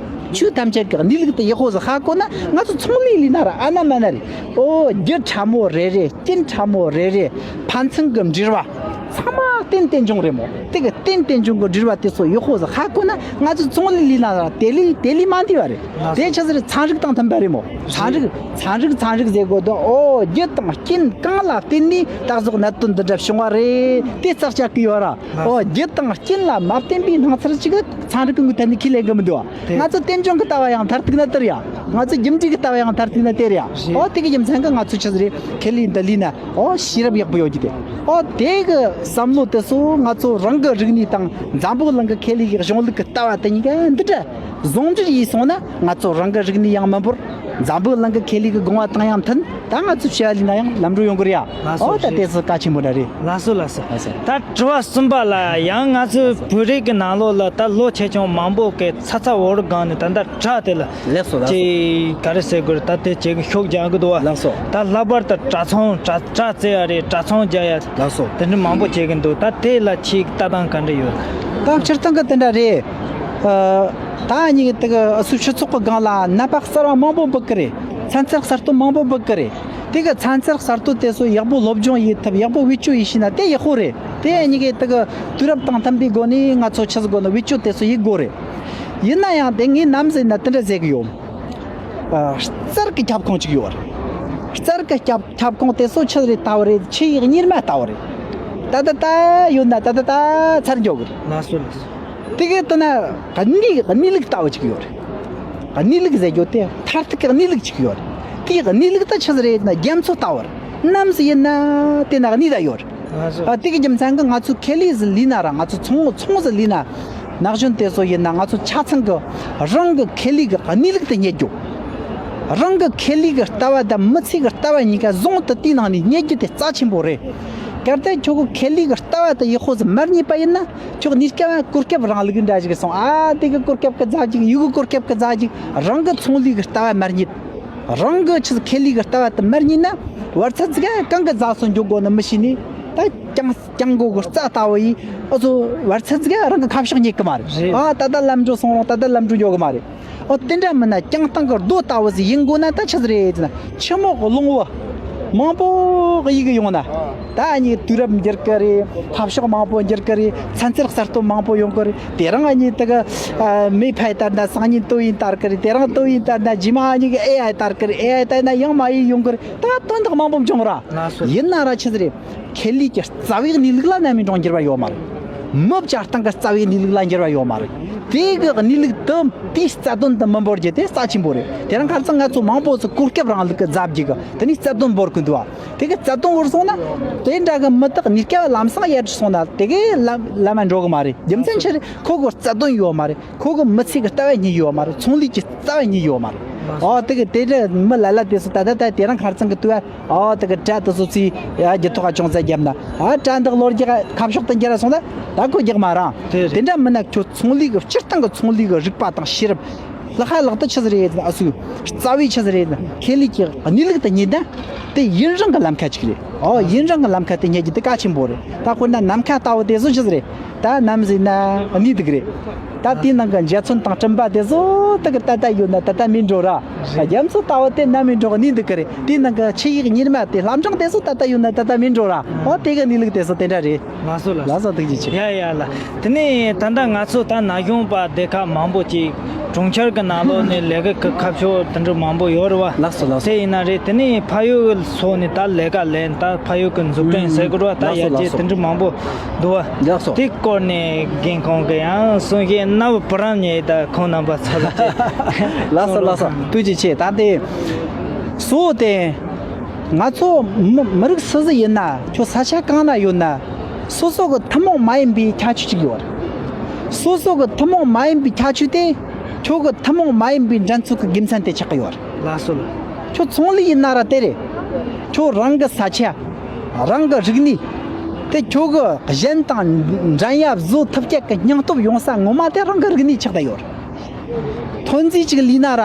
ཆོས་ཐམས་ཅད་ཀྱི་གནས་ལུགས་དེ་ཡག་པོ་ཟིག་ཧ་གོ་ན་ང་ཚོ་ཚོང་ལས་ལས་ན་ར་ཨ་ན་མ་ན་རེད། ཨོ་རྒྱུ་ཕྲ་མོ་རེ་རེ་རྐྱེན་ཕྲ་མོ་རེ་རེ་ཕན་ཚུན་གྱི་འབྲེལ་བ་ཚང་མ་རྟེན་རྟེན་འབྱུང་རེད་མོ། དེ་གི་རྟེན་རྟེན་འབྱུང་གི་འབྲེལ་བ་དེ་ཚོ་ཡག་པོ་ཟིག་ཧ་གོ་ན་ང་ཚོ་ཚོང་ལས་ལས་ན་ར་དེ་ལས་དེ་ལས་མ་འདས་པ་རེད། དེ་ཆི་ཟེར་ཚན་རིག་དང་མཐུན་པ་རེད་མོ། ཚན་རིག་ཚན་རིག་ཚན་རིག་ཟེར་དགོས་དོན་ཨོ་རྒྱུ་དང་རྐྱེན་གང་ལ་བརྟེན་ནས་ད་གཟོད་གནད་དོན་འདི་འདྲ་བྱུང་བ་རེད། དེ་རྩ་ཆག་གི་ཡོད་ར། ཨོ་རྒྱུ་དང་རྐྱེན་ལ་མ་བརྟེན་པའི་སྣང་ཚུལ་ཅིག་ཚན་རིག་གི་ངོས་ཐད་ནས་ཁས་ལེན་གི་མི་འདུག་བ། དེ་ང་ཚོ་རྟེན་འབྱུང་གི་ལྟ་བ་ཡང་མཐར་ཐུག་ན་དེ་རེད་ཡ། ང་ཚོ་རྒྱུ་འབྲས་ཀྱི་ལྟ་བ་ཡང་མཐར་ཐུག་ན་དེ་རེད་ཡ། རེད། ཨོ་དེ་གི་རྒྱུ་མཚན་གི་ང་ཚོ་ཆི་ཟེར་རེད། ཁེ་ལས་འདི་ལས་ན་ཨོ་ཤེས་རབ་ཡག་པོ་ཡོད་རྒྱུ་དེ། ཨོ་དེ་གི་བསམ་བློ་དེ་ཚོ་ང་ཚོ་རང་གི་རིག་གནས་དང་འཛམ་བུ་གླིང་གི་ཁེ་ལས་ཀྱི་གཞུང་ལུགས་ཀྱི་ལྟ་བ་དེ་གཉིས་ཀ་འདི་འདྲ་ཟུང་འབྲེལ་ཡིན་སོང་ན་ང་ཚོ་རང་གི་རིག་གནས་ཡང་མི་འབོར། འཛམ་བུ་གླིང་གི་ཁེ་ལས་ཀྱི་དགོངས་པ་དང་ཡང་མཐུན། ད་ང་ཚོ་བྱ་བ་ལས་ན་ཡང་ལམ་འགྲོ་ཡོང་གི་རེད་ཡ། ལགས་སོ། ཨོ་ད་དེ་ཚོ་གལ་ཆེན་པོ་འདྲ་རེད། ལགས་སོ་ལགས་སོ། ལགས་སོ། ད་དྲི་བ་གསུམ་པ་ལ་ཡང་ང་ཚོའི་བོད་རིགས་ཀྱི་ནང་ལོགས་ལ་ད་ལོ་ཆེ་ཆུང་མང་པོ་གི་ཚ་ཚ་འུར་སྒང་ནས་ད་ལྟ་བྲག་དེ་ལ། ལགས་སོ་ལགས་སོ། ཅིག་ག་རེ་ཟེར་དགོས་རེད། ད་དེ་ཅིག་ཤུགས་རྒྱག་གི་འདུག་བ། ལགས་སོ། ད་ལྷག་པར་དུ་བྲག་ཚང་བྲག་བྲག་རྩེ་ཡ་རེད། བྲག་ཚང་རྒྱག་ཡ། ལགས་སོ། དེ་འདྲ་མང་པོ་བྱེད་ཀྱི་འདུག་ད་དེ་ལ་ཁྱེད་ལྟ་སྟངས་ག་འདྲ་ཡོད། ད་སྤྱིར་བཏང་གི་དེ་འདྲ་རེད། ད་ཉིད་དེ་གི་སུ་སྤྱི་ཚོགས་ཀྱི་སྒང་ལ་ནད་པ་གསར་བ་མང་པོ་འབུད་གི་རེད། ཚན་རྩལ་གསར་གཏོད་མང་པོ་འབུད་གི་རེད། དེ་གི་ཚན་རྩལ་གསར་གཏོད་དེ་ཚོ་ཡག་པོ་སློབ་སྦྱོང་ཡེད་ཐུབ། ཡག་པོ་བེད་སྤྱོད་ཡེད་ཤེས་ན་དེ་ཡག་པོ་རེད། དེ་ཉིད་ཀྱི་དེ་གི་དུས་རབས་དང་མཐུན་པའི་སྒོ་ནས་ང་ཚོ་ཆི་ཟིག་དགོས་ན་བེད་སྤྱོད་དེ་ཚོ་ཡེད་དགོས་རེད། ཡིན་ན་ཡང་དེ་ངས་ནམ་ཟེར་ན་དེ་འདྲ་ཟེར་གི་ཡོད། ཨ། རྩལ་གྱི་ཁྱབ་ཁོངས་གཅིག་ཡོད་རེད། རྩལ་གྱི་ཁྱབ་ཁྱབ་ཁོངས་དེ་ཚོ་ཆི་རེད་ལྟ་བུ་རེད། ཆུ་ཡི་གཉེར་མ་ལྟ་བུ་རེད། ད་ད་ད་ཡོད་ན་ད་ད་ད་ཚར་འཇོག་གི་རེད། ལགས་སོ་ལགས་སོ། དེ་གི་ལྟ་ན་གནས་གནས་ལུགས་ལྟ་བུ་གཅིག་ཡོད་རེད། གནས་ལུགས་ཟེར་རྒྱུ་དེ་མཐར་ཐུག་གི་གནས་ལུགས་གཅིག་ཡོད་རེད། དེའི་གནས་ལུགས་ད་ཆི་ཟིག་རེད་ན་རྒྱ་མཚོ་ལྟ་བུ་རེད། ནམ་ཟིག་ཡིན་ན་དེ་ན་གནས་ད་ཡོད་རེད། ལགས་སོ། ཨ། དེ་གི་རྒྱུ་མཚན་གྱིས་ང་ཚོ་ཁེ་ལས་ཟིག་ལས་ན་ར། ང་ཚོ་ཚོང་ཚོང་ཟིག་ལས་ན། ན་གཞོན་དེ་ཚོ་ཡིན་ན་ང་ཚོ་ཆ་ཚང་གི་རང་གི་ཁེ་ལས་ཀྱི་གནས་ལུགས་དེ་རྙེད་རྒྱུ། རང་གི་ཁེ་ལས་ཀྱི་ལྟ་བ་དང་མི་ཚེ་གི་ལྟ་བ་གཉིས་ཀ་ཟུང་དུ་དེའི་ནང་ནས་རྙེད་རྒྱུ་དེ་རྩ་ཆེན་པོ་རེད། གལ་ཏེ་ཁྱོད་ཀྱི་ཁེ་ལས་ཀྱི་ལྟ་བ་དེ་ཡག་པོ་ཟིག་མ་རྙེད་པ་ཡིན་ན། ཁྱོད་གནས་སྐབས་གོ་སྐབས་རིང་ལུགས་འདྲ་ཞིག་སོང་། ཨ། དེ་གི་གོ་སྐབས་གི་རྫ་ཅིག་ཡུལ་གི་གོ་སྐབས་གི་རྫ་ཅིག་རང་གི་ཚོང་ལས་གི་ལྟ་བ་མ་རྙེད། རང་གི་ཆི་ཁེ་ལས་གི་ལྟ་བ་དེ་མ་རྙེད་ན། བར་ཚད་ཟིག་གང་གི་རྫ་སོ་འཇོག་དགོས་ནི་མི་ཤེས་ནི། ད་རྐྱང་རྐྱང་མགོ་གི་རྩྭ་ལྟ་བུ་ཡིས། ཨ་ཚོ་བར་ཚད་ཟིག་རང་གི་ཁ་ཕྱོགས་རྙེད་གི་མ་རེད། རེད། ཨ། ད་ལྟ་ལམ་འགྲོ་སོང་རུང་ད་ལྟ་ལམ་འགྲོ་འཇོག་གི་མ་རེད། ཨོ། དེ་འདྲ་མིན་ན་རྐྱང་ཐང་གི་རྡོ་ལྟ་བུ་ཟིག་ཡིན་དགོས་ན་ད་ཆི་ཟིག་རེད་ཟེར་ན། ཆུ་མོག་གློང་བུ་མང་པོ་གཡུག་གི་ཡོང་ན། ད་ཨ་ནི་དུས་རབས་འགྱུར་གི་རེད། འཐབ་ཕྱོགས་མང་པོ་འགྱུར་གི་རེད། ཚན་རྩལ་གསར་གཏོད་མང་པོ་ཡོང་གི་རེད། དེ་རིང་ཨ་ནི་དེ་གི་ཨ། མེ་འཕེན་ལྟར་ན་སང་ཉིན་ཏོག་དབྱིབས་དར་གི་རེད། དེ་རིང་ཏོག་དབྱིབས་དར་ན་རྗེས་མ་ཨ་ནི་གི་ཨེ་ཨའི་དར་གི་རེད། ཨེ་ཨའི་དར་ན་ཡང་མ་ཡིན་ཡོང་གི་རེད། ད་དོན་དག་མང་པོ་འབྱུང་ར། ལགས་སོ། ཡིན་ན་ར་ཆི་ཟིག་རེད། ཁེ་ལས་ཀྱི་རྩ་བའི་གནས་ལུགས་ལ་ནམ་ཡིན་རུང་འགྱུར་བ་ཡོད་མ་རེད། མི་སྤྱིར་བཏང་གི་རྩ་བའི་གནས་ལུགས་ལ་འགྱུར་བ་ཡོད་མ་རེད། དེ་གི་གནས་ལུགས་དེ་དེའི་རྩ་དོན་དེ་མི་འབོར་རྒྱུ་དེ་རྩ་ཆེན་པོ་རེད། དེ་རིང་ཁ་སང་ང་ཚོ་མང་པོ་ཚོ་གོ་སྐབས་རིང་ལུགས་ཀྱི་རྫ་བརྒྱུད་གི་དེ་ནས་རྩ་དོན་འབོར་གི་འདུག་བ། དེ་གི་རྩ་དོན་འབོར་སོང་ན། དེ་འདྲ་གི་མི་དག་གནས་སྐབས་ལམ་སང་ཡར་སོང་ན་དེ་གི་ལམ་ལམ་མ་འགྲོ་གི་མ་རེད། རྒྱུ་མཚན་ཆི་རེད། ཁོ་གི་རྩ་དོན་ཡོད་མ་རེད། ཁོ་གི་མི་ཚེ་གི་ལྟ་བ་རྙེད་ཡོད་མ་རེད། ཚོང་ལས་ཀྱི་རྩ་བ་རྙེད་ཡོད་མ་རེད། ཨོ། དེ་གི་དེ་འདྲ་མི་ལ་ལ་དེ་ཚོ་ད་ལྟ་ད་དེ་རིང་ཁ་སང་གི་དུས་ཨ། ཨོ། དེ་གི་དྲ་དེ་ཚོ་ཚོས་ཡ་རྒྱུ་ཐོག་ག་ཅུང་ཟད་བརྒྱབ་ན། ཨ། དྲ་འདི་ལོ་རྒྱག་ཁ་ཕྱོགས་དེ་འགྱུར་སོང་ན་ད་ཁོ་རྒྱག་མ་རང་། དེ་རེད། དེ་འདྲ་མིན་ན་ཁྱོད་ཚོང་ལས་གི་སྤྱིར་བཏང་གི་ཚོང་ལས་གི་རིག་པ་དང་ཤེས་རབ་ལྷག་ཧ་ལག་ཏུ་ཆི་ཟིག་རེད་ཟེར་ན། ཨ་སུ་རྩ་བའི་ཆི་ཟིག་རེད་ཟེར་ན། ཁེ་ལས་ཀྱི་གནས་ལུགས་དེ་རྙེད་ན་དེ་ཡུན་རིང་གི་ལམ་ཁ་ཅིག་རེད། ཨོ། ཡུན་རིང་གི་ལམ་ཁ་དེ་རྙེད་རྒྱུ་དེ་གལ་ཆེན་པོ་རེད། ད་དཔེར་ན་ནམ་མཁའ་ལྟ་བུ་དེ་ཚོ་ཆི་ཟིག་རེད། ད་ནམ་ཟེར་ན་གནས་འདུག་རེད། ད་དེའི་ནང་གི་འཇའ་ཚོན་དང་སྤྲིན་པ་དེ་ཚོ་ད་གི་ད་ལྟ་ཡོད་ན་ད་ལྟ་མེད་འགྲོ་ར། རྒྱ་མཚོ་ལྟ་བུ་དེ་ནམ་ཡིན་འགྲོ་གནས་འདུག་གི་རེད། དེའི་ནང་གི་ཆུ་ཡི་གཉེར་མ་དེ་ལྷ་འབྲིང་དེ་ཚོ་ད་ལྟ་ཡོད་ན་ད་ལྟ་མེད་འགྲོ་ར། ཨོ། དེ་གི་གནས་ལུགས་དེ་ཚོ་དེ་འདྲ་རེད། ལགས་སོ་ལགས་སོ། ལགས་སོ། ཐུགས་རྗེ་ཆེ། ཡ་ཡ་ལ། དེ་ནས་ད་ལྟ་ང་ཚོ་ད་ན་གཞོན་པ་སྡེ་ཁག་མང་པོ་ཅིག་གྲོང་ཁྱེར་གྱི་ནང་ལོགས་ནས་ལས་ཀ་གི་ཁ་ཕྱོགས་དེ་འདྲ་མང་པོ་ཡོད་རེད་བ། ལགས་སོ་ལགས་སོ། དེ་ཡིན་ན་རེད། དེ་ནས་ཕ་ཡུལ་གྱི་ཕྱོགས་ནས་ད་ལས་ཀ་ལས། ད་ཕ་ཡུལ་གྱི་མཛུབ་སྟོན་ཟེར་དགོས་རེད་བ། ད་ལགས་སོ་ཡར་རྒྱས་ལགས་སོ། དེ་འདྲ་མང་པོ་འདུག་བ། ལགས་སོ། དེ་སྐོར་ནས་རྒན་ཁོང་གིས་ཡང་གསུང་བཤད་གནང་བ་བུ་རམ་ཉེ་ད་ཁོང་རྣམ་པ་ཚོ་ལ་ཅིག་ལགས་སོ་ལགས་སོ། ཐུགས་རྗེ་ཆེ། ད་དེ་སུ་དེ། ང་ཚོ་མི་མི་རིགས་སུ་ཟིག་ཡིན་ན། ཁྱོད་ས་ཆ་གང་ན་ཡོད་ན། སོ་སོ་གི་ཐུན་མོང་མ་ཡིན་པའི་ཁྱད་ཆོས་ཅིག་ཡོད་རེད། སོ་སོ་གི་ཐུན་མོང་མ་ཡིན་པའི་ཁྱད་ཆོས་དེ་ཁྱོད་གི་ཐུན་མོང་མ་ཡིན་པའི་འགྲན་ཚོད་ཀྱི་དགེ་མཚན་དེ་ཆགས་ཀྱི་ཡོད་རེད། ལགས་སོ་ལགས། ཁྱོད་ཚོང་ལས་ཡིན་ན་ར་དེ་རེད། ཁྱོད་རང་གི་ས་ཆ། རང་གི་རིག་གནས། དེ་ཁྱོད་གི་གཞན་དང་འགྲན་ཡ་བཟོ་ཐུབ་ཀྱི་སྙིང་སྟོབས་ཡོང་ས་ངོ་མ་དེ་རང་གི་རིག་གནས་ཆགས་བསྡད་ཡོད་རེད། ཐོན་རྫས་ཅིག་ལས་ན་ར།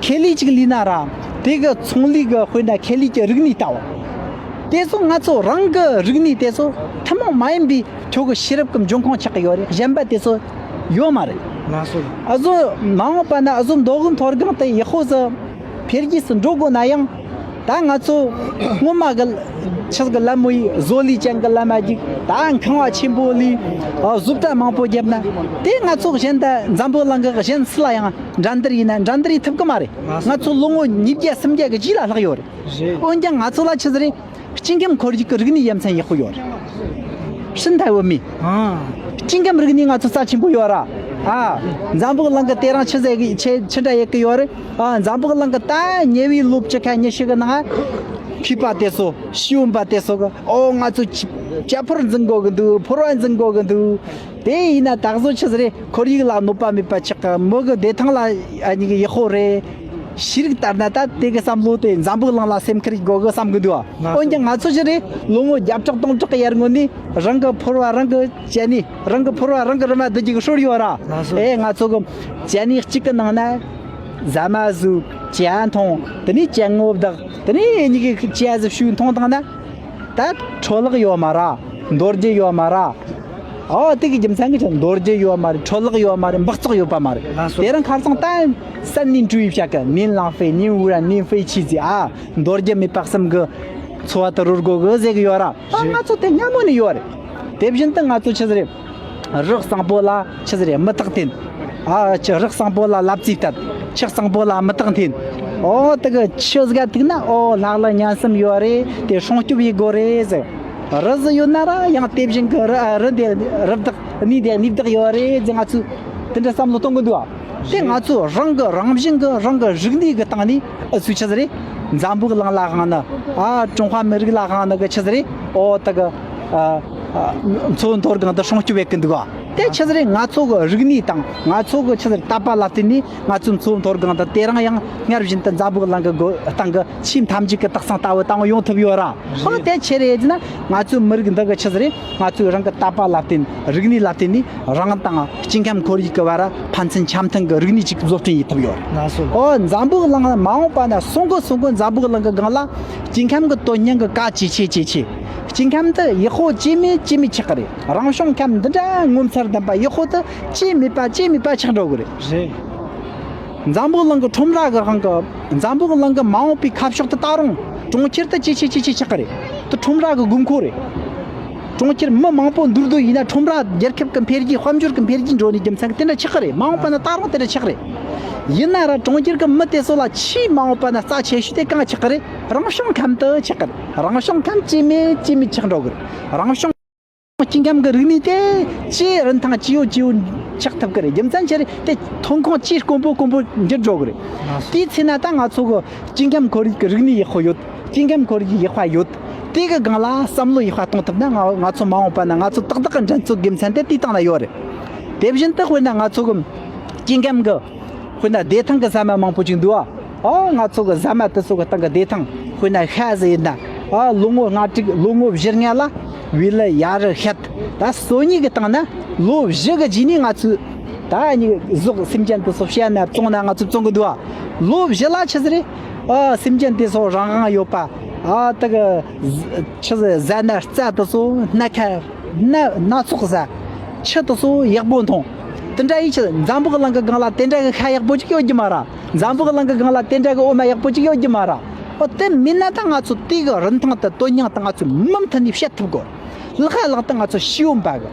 ཁེ་ལས་ཅིག་ལས་ན་ར། དེ་གི་ཚོང་ལས་གི་དཔེར་ན་ཁེ་ལས་ཀྱི་རིག་གནས་ལྟ་བུ། དེ་ཚོ་ང་ཚོ་རང་གི་རིག་གནས་དེ་ཚོ་ཐུན་མོང་མ་ཡིན་པའི་ཁྱོད་གི་ཤེས་རབ་ཀྱི་འབྱུང་ཁུངས་ཆགས་ཀྱི་ཡོད་རེད། གཞན་པ་དེ་ཚོ་ཡོད་མ་རེད། ལགས་སོ། ཨ་ཟོ་མ་འོངས་པ་ན་ཨ་ཟོ་མདོ་དབུས་མཐོ་སྒང་དེ་ཡག་པོ་ཟིག་འཕེལ་རྒྱས་སུ་འགྲོ་དགོས་ན་ཡང་། ད་ང་ཚོ་སྔོན་མ་གི་ཆགས་གི་ལམ་མོ་ཡི་བཟོ་ལས་ཅན་གི་ལམ་མ་ཅིག་ད་ཁང་བ་ཆེན་པོ་ལས་ཨ་བཟོ་གྲྭ་མང་པོ་བརྒྱབ་ན། དེ་ང་ཚོ་གཞན་ད་འཛམ་བུ་གླིང་གི་གཞན་སུ་ལ་ཡང་འགྲན་བསྡུར་ཡིན་ན་འགྲན་བསྡུར་ཡེད་ཐུབ་གི་མ་རེད། ང་ཚོ་ལོ་ངོ་ཉིས་བརྒྱ་སུམ་བརྒྱ་གི་རྗེས་ལ་ལྷག་ཡོད་རེད། རེད། འོན་ཀྱང་ང་ཚོ་ལ་ཆི་ཟིག་རེད། སྐྱེ་ཁམས་ཁོར་ཡུག་གི་རིག་གནས་ཡ་མཚན་ཡག་པོ་ཡོད་རེད། ཧྲིན་ཐའེ་ཝུའུ་མི། ཨ། སྐྱེ་ཁམས་རིག་གནས་ང་ཚོ་རྩ་ཆེན་པོ་ཡོད་ར། ཨ། འཛམ་བུ་གླིང་གི་དེ་རིང་ཆི་ཟེར་གི་ཆི་ཆི་འདྲ་ཡོད་གི་ཡོད་རེད། ཨ། འཛམ་བུ་གླིང་གི་ད་ཉེ་བའི་ལོ་བཅུ་ཁ་ཉི་ཤུ་གི་ནང་མཁས་པ་དེ་ཚོ་ཤེས་ཡོན་པ་དེ་ཚོ་གི་ཨོ་ང་ཚོ་ཅི་ཅ་ཕོར་འཛིན་དགོས་གི་འདུག་ཕོར་བ་འཛིན་དགོས་གི་འདུག་དེ་ཡིན་ན་ད་གཟོད་ཆི་ཟིག་རེད། ཁོར་ཡུག་ལ་གནོད་པ་མེད་པ་ཆགས་གི་མི་གི་བདེ་ཐང་ལ་ཨ་ནི་གི་ཡག་པོ་རེད། ཤེས་རིག་ལྟར་ན་ད་དེ་གི་བསམ་བློ་དེ་འཛམ་བུ་གླིང་ལ་སེམས་ཁུར་དགོས་གི་བསམ་གི་འདུག་ང་འོན་ཀྱང་ང་ཚོ་ཅི་རེད། ལོ་ངོ་བརྒྱ་ཕྲག་སྟོང་ཕྲག་གི་ཡར་སྔོན་ནས་རང་གི་ཕོར་བ་རང་གི་ཅ་ནི། རང་གི་ཕོར་བ་རང་གི་རུ་མ་བསྡུ་རྒྱུ་གི་སྲོལ་ཡོད་ར། ལགས་སོ། ཨེ་ང་ཚོ་གི་ཅ་ནི་གཅིག་གི་ནང་ན་ཟ་མ་ཟོས། ཇ་འཐུང་། དེ་ནས་ཅ་དངོས་བདག་དེ་ནས་ཨ་ནི་གི་ཅ་ཟི་ཤུ་འཐུང་བཏང་ན། ད་འཕྲོ་བརླག་ཡོད་མ་ར། མདོར་བསྡུས་ཡོད་མ་ར། ཨོ་དེ་གི་རྒྱུ་མཚན་གྱིས་ཀྱང་འདོར་རྒྱུ་ཡོད་མ་རེད། འཕྲོ་བརླག་ཡོད་མ་རེད། འབག་བཙོག་ཡོད་པ་མ་རེད། ལགས་སོ། དེ་རིང་ཁ་སང་ད་三年煮一遍个 您浪费您污染您废弃 ཟེར། ཨ་འདོར་རྒྱུ་མེད་པ་གསུམ་གི་འཚོ་བ་དེ་རོལ་དགོས་གི་ཟེར་གི་ཡོད་ར། ཨ་རེད། ང་ཚོ་དེ་སྔ་མོ་ནས་ཡོད་རེད། དེ་བཞིན་དུ་ང་ཚོ་ཆི་ཟིག་རེད། རི་གཙང་པོ་ལ་ཆི་ཟིག་རེད། མུ་ཏིག་འཐེན། ཨ་ཆི་རི་གཙང་པོ་ལ་ལབ་རྩེ་བཏབ། ཆུ་གཙང་པོ་ལ་མུ་ཏིག་འཐེན། ཨོ་དེ་གི་ཆུ་ཟིག་ག་ཐུག་ན་ཨོ་ལྷག་ལ་ཉན་སེམས་ཡོད་རེད། དེ་སྲུང་སྐྱོབ་ཡེད་དགོས་རེད་ཟེར། རི་ཟིག་ཡོད་ན་ར་ཡང་དེ་བཞིན་གི་རི་རི་འདི་རི་བདག་གནས་འདི་གནས་བདག་ཡོད་རེད་ཟེར། ང་ཚོས་དེ་འདྲ་བསམ་བློ་གཏོང་གི་འདུག་ཨ། དེ་ང་ཚོ་རང་གི་རང་བཞིན་གི་རང་གི་རིག་གནས་གི་སྟེང་ནས་ཨུ་ཚོས་ཆི་ཟིག་རེད། འཛམ་བུ་གླིང་ལ་དབང་ནི། ཨ་ཀྲུང་ཧྭ་མི་རིགས་ལ་དབང་ནི་གི་ཆི་ཟིག་རེད། ཨོ་དེ་གི་ཨ་ཨ་མཚོ་མཐོ་སྒང་དུ་སྲུང་སྐྱོབ་ཡེད་གི་འདུག་ག། དེ་ཆི་ཟིག་རེད། ང་ཚོ་གི་རིག་གནས་དང་ང་ཚོ་གི་ཆི་ཟིག་རེད། དད་པ་ལ་བརྟེན་ནས་ང་ཚོའི་མཚོ་མཐོ་སྒང་དུ་དེ་རིང་ཡང་སྔར་བཞིན་དུ་འཛམ་བུ་གླིང་གི་སྒོ་སྟེང་གི་ཆེས་མཐའ་མཇུག་གི་དག་ས་ལྟ་བུ་དང་ཡོང་ཐུབ་ཡོད་ར། ཨོ་དེ་ཆི་རེད་ཟེར་ན་ང་ཚོའི་མི་རིགས་འདི་གི་ཆི་ཟིག་རེད། ང་ཚོའི་རང་གི་དད་པ་ལ་བརྟེན། རིག་གནས་ལ་བརྟེན་ནས་རང་དང་སྐྱེ་ཁམས་ཁོར་ཡུག་གི་བར་ཕན་ཚུན་འཆམ་མཐུན་གྱི་རིག་གནས་ཅིག་བཟོ་སྐྲུན་ཡེད་ཐུབ་ཡོད་རེད། ལགས་སོ། ཨོ་འཛམ་བུ་གླིང་མ་འོངས་པ་ན་སོང་གི་སོང་གི་འཛམ་བུ་གླིང་གི་སྒང་ལ་སྐྱེ་ཁམས་ཀྱི་དོན་སྙིང་གི་གལ་ཇེ་ཆེ་ཇེ་ཆེ། སྐྱེ་ཁམས་དེ་ཡག་པོ་ཇེ་མེད་ཇེ་མེད་ཆགས་ཀྱི་རེད། རང་བྱུང་ཁམས་འདི་འདྲ་ངོ་མཚར་ལྡན་པ་ཡག་པོ་དེ་ཇེ་མེད་པ་ཇེ་མེད་པ་ཆགས་འགྲོ་གི་རེད། རེད། འཛམ་བུ་གླིང་གི་ཁྲོམ་ར་གི་དབང་གིས་འཛམ་བུ་གླིང་གི་མ་འོངས་པའི་ཁ་ཕྱོགས་དེ་ད་རུང་གྲོང་ཁྱེར་དེ་ཇེ་ཆེ་ཇེ་ཆེ་ཆགས་ཀྱི་རེད། དེ་ཁྲོམ་ར་གི་དགོས་མཁོ་རེད། གྲོང་ཁྱེར་མི་མང་པོ་འདུས་སྡོད་ཡིན་ན་ཁྲོམ་ར་རྒྱལ་ཁབ་ཀྱི་འཕེལ་རྒྱས་དཔལ་འབྱོར་གྱི་འཕེལ་རྒྱས་འགྲོ་ནས་རྒྱུ་མཚན་གྱིས་དེ་འདྲ་ཆགས་ཀྱི་རེད། མ་འོངས་པ་ན་ད་རུང་དེ་འདྲ་ཆགས་ཀྱི་རེད། ཡིན་ན་ར་གྲོང་ཁྱེར་གྱི་མི་དེ་ཚོ་ལ་ཆེས་མ་འོངས་པ་ན་རྩ་ཆེ་ཤོས་དེ་གང་ཆགས་ཀྱི་རེད། རང་བྱུང་ཁམས་དེ་ཆགས་ཀྱི་རེད། རང་བྱུང་ཁམས་ཇེ་མེད་ཇེ་མེད་ཆགས་འགྲོ་གི་རེད། རང་བྱུང་སྐྱེ་ཁམས་ཀྱི་རིག་གནས་དེ་ཇེ་རིན་ཐང་ཇེ་ཡོད་ཇེ་ཡོད་ཆགས་ཐུབ་ཀྱི་རེད། རྒྱུ་མཚན་ཆི་རེད། དེ་ཐོན་ཁུངས་ཇེ་དཀོན་པོ་དཀོན་པོ་འགྱུར་འགྲོ་གི་རེད། དེའི་ཚེ་ན་ད་ང་ཚོ་གི་སྐྱེ་ཁམས་ཁོར་ཡུག་གི་རིག་གནས་ཡག་པོ་ཡོད། སྐྱེ་ཁམས་ཁོར་ཡུག་ཡག་པ་ཡོད། དེ་གི་སྒང་ལ་བསམ་བློ་ཡག་པ་གཏོང་ཐུབ་ན་ང་ང་ཚོ་མ་འོངས་པ་ན་ང་ཚོ་ཏག་ཏག་གི་འགྲན་རྩོད་དགེ་མཚན་དེ་དེའི་སྟེང་ལ་ཡོད་རེད། དེ་བཞིན་དུ་དཔེར་ན་ང་ཚོ་གི་སྐྱེ་ཁམས་གི་དཔེར་ན་བདེ་ཐང་གི་ཟ་མ་མང་པོ་ཅིག་འདུག་ཨ། ཨོ་ང་ཚོ་གི་ཟ་མ་དེ་ཚོ་གི་སྟེང་གི་བདེ་ཐང་དཔེར་ན་ཤ་ཟིག་ཡིན་ན། ཨ་ལོ་ངོ་ལྔ་དྲུག་ལོ་ངོ་བཞི་ལྔ་ལ་བི་ལི་ཡ་རི་ཤད། ད་སོ་གཉིས་ཀྱི་སྟེང་ན་ལོ་བཞི་གི་རྗེས་ནས་ང་ཚོས་ད་ནི་ཟོག་སེམས་ཅན་དེ་ཚོ་བཤས་ན་བཙོང་ན་ང་ཚོས་བཙོང་གི་འདུག་ཨ། ལོ་བཞི་ལ་ཆི་ཟིག་རེད། ཨ་སེམས་ཅན་དེ་ཚོ་རང་དབང་ཡོད་པ། ཨ་དེ་གི་ཆི་ཟིག་ཟ་ན་རྩྭ་དེ་ཚོ་སྣ་ཁ་སྣ་སྣ་ཚོགས་ཟ། ཆུ་དེ་ཚོ་ཡག་པོ་འཐུང་། དེ་འདྲ་ཡིན་ཕྱིར་འཛམ་བུ་གླིང་གི་སྒང་ལ་དེ་འདྲ་གི་ཤ་ཡག་པོ་ཅིག་ཡོད་རྒྱུ་མ་རེད། འཛམ་བུ་གླིང་གི་སྒང་ལ་དེ་འདྲ་གི་འོ་མ་ཡག་པོ་ཅིག་ཡོད་རྒྱུ་མ་རེད། ཨོ་དེ་མིན་ན་ད་ང་ཚོ་དེ་གི་རིན་ཐང་དང་དོན་སྙིང་དང་ང་ཚོས་མུ་མཐུད་ནས་བཤད་ཐུབ་དགོས། ལྷག་ལྷག་ཏུ་ང་ཚོ་ཤེས་ཡོན་པ་གི་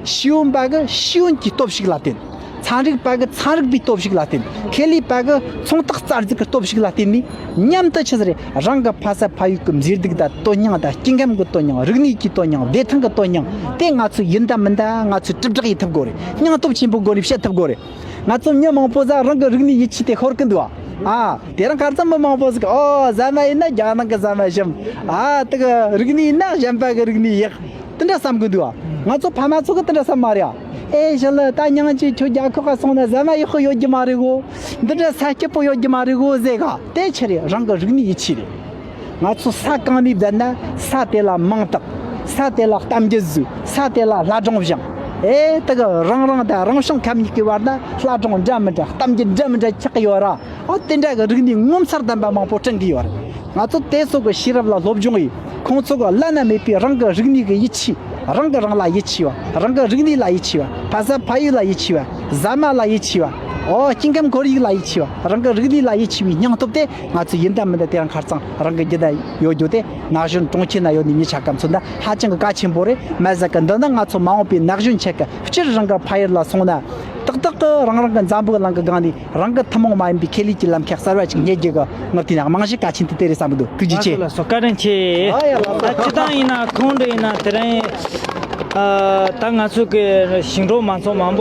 ཤེས་ཡོན་པ་གི་ཤེས་ཡོན་གྱི་སྟོབས་ཤུགས་ལ་བརྟེན། ཚན་རིག་པ་གི་ཚན་རིག་པའི་སྟོབས་ཤུགས་ལ་བརྟེན། ཁེ་ལས་པ་གི་ཚོང་རྟགས་གསར་འཛུགས་ཀྱི་སྟོབས་ཤུགས་ལ་བརྟེན་ནས་མཉམ་དུ་ཆི་ཟིག་རེད། རང་གི་ཕ་ས་ཕ་ཡུལ་གྱི་མཛེས་སྡུག་དང་དོན་སྙིང་དང་སྐྱེ་ཁམས་ཀྱི་དོན་སྙིང་། རིག་གནས་ཀྱི་དོན་སྙིང་། བདེ་ཐང་གི་དོན་སྙིང་དེ་ང་ཚོས་ཡིན་ད་མིན་ད་ང་ཚོས་དྲིལ་བསྒྲགས་ཡེད་ཐུབ་དགོས་རེད། སྙིང་སྟོབས་ཆེན་པོའི་སྒོ་ནས་བཤད་ཐུབ་དགོས་རེད། ང་ཚོ་མི་མང་པོ་ཟིག་རང་གི་རིག་གནས་ཡིད་ཆེས་དེ་ཤོར་གི་འདུག་ཨ། ཨ་དེ་རིང་ཁ་སང་མི་མང་པོ་ཟིག་ཨོ་ཟ་མ་ཡིན་ན་རྒྱ་ནག་གི་ཟ་མ་ཞིམ། ཨ་དེ་གི་རིག་གནས་ཡིན་ན་གཞན་པ་གི་རིག་གནས་ཡག། དེ་འདྲ་བསམ་གི་འདུག་ཨ། ང་ཚོ་ཕ་མ་ཚོ་གི་དེ་འདྲ་བསམ་མ་རེད་ཨ། ཨེ་ཞི་ལི་ད་ཉང་ཅིག་ཁྱོད་རྒྱ་ཁོག་ག་སོང་ན་ཟ་མ་ཡག་པོ་ཡོད་རྒྱུ་མ་རེད་གོ། འདི་འདྲ་ས་སྐྱིད་པོ་ཡོད་རྒྱུ་མ་རེད་གོ་ཟེར་ག། དེ་ཆི་རེད། རང་གི་རིག་གནས་ཡིད་ཆེས་རེད། ང་ཚོ་ས་གང་ནས་བསྡད་ན་ས་དེ་ལ་མིང་བཏགས། ས་དེ་ལ་གཏམ་རྒྱུད་བཟོས། ས་དེ་ལ་སླད་སྒྲོན་བཞེངས། ཨེ་དེ་གི་རང་རང་དང་རང་བྱུང་ཁམས་གཉིས་ཀྱི་བར་ན་སླད་སྒྲོན་འདྲ་མི་འདྲ་གཏམ་རྒྱུད་འདྲ་མི་འདྲ་ཆགས་ཀྱི་ཡོད་ར། ཨོ་དེ་འདྲ་གི་རིག་གནས་ངོ་མཚར་ལྡན་པ་མང་པོ་བསྐྲུན་གྱི་ཡོད་རེད། ང་ཚོ་དེ་ཚོ་གི་ཤེས་རབ་ལ་སློབ་སྦྱོང་ཡིན། ཁོང་ཚོ་གི་བླ་ན་མེད་པའི་རང་གི་རིག་གནས་ཀྱི་ཡིད་ཆེས། རང་གི་རང་ལ་ཡིད་ཆེས་པ། རང་གི་རིག་གནས་ལ་ཡིད་ཆེས་པ། ཕ་ས་ཕ་ཡུལ་ལ་ཡིད་ཆེས་པ། ཟ་མ་ལ་ཡིད་ཆེས་པ། ཨོ་སྐྱེ་ཁམས་ཁོར་ཡུག་ལ་ཡིད་ཆེས་པ། རང་གི་རིག་གནས་ལ་ཡིད་ཆེས་པའི་སྙིང་སྟོབས་དེ་ང་ཚོ་ཡིན་ད་མིན་ད་དེ་རིང་ཁ་སང་རང་གི་རྒྱུད་ད་ཡོད་རྒྱུ་དེ། ན་གཞོན་གྲོང་ཁྱེར་ན་ཡོད་ནི་མི་ཆ་ཀ་མཚོན་ན་ཧ་ཅང་གི་གལ་ཆེན་པོ་རེད། མ་ཟད་གི་འདི་ནི་ང་ཚོ་མ་འོངས་པའི་ན་གཞོན་ཆ་ཀ་སྤྱིར་རང་གི་ཕ་ཡུལ་ལ་སོང་ན་ཏག་ཏག་གི་རང་རང་གི་འཛམ་བུ་གླིང་གི་སྒང་ནས་རང་གི་ཐུན་མོང་མ་ཡིན་པའི་ཁེ་ལས་ཀྱི་ལམ་ཁ་གསར་བ་ཅིག་རྙེད་རྒྱུ་གི་ངག་དེ་ནས་རྨང་གཞི་གལ་ཆེན་དེ་དེ་རེད་བསམ་གི་འདུག་ཐུགས་རྗེ་ཆེ། ལགས་སོ། བཀའ་དྲིན་ཆེ། ཨ་ཡ་ལགས་སོ། ད་སྤྱིར་བཏང་ཡིན་ན་ཁོང་འདྲ་ཡིན་ན་དེ་རིང་ཨ་ད་ང་ཚོ་གི་ཞིང་འབྲོག་མང་ཚོགས་མང་པོ།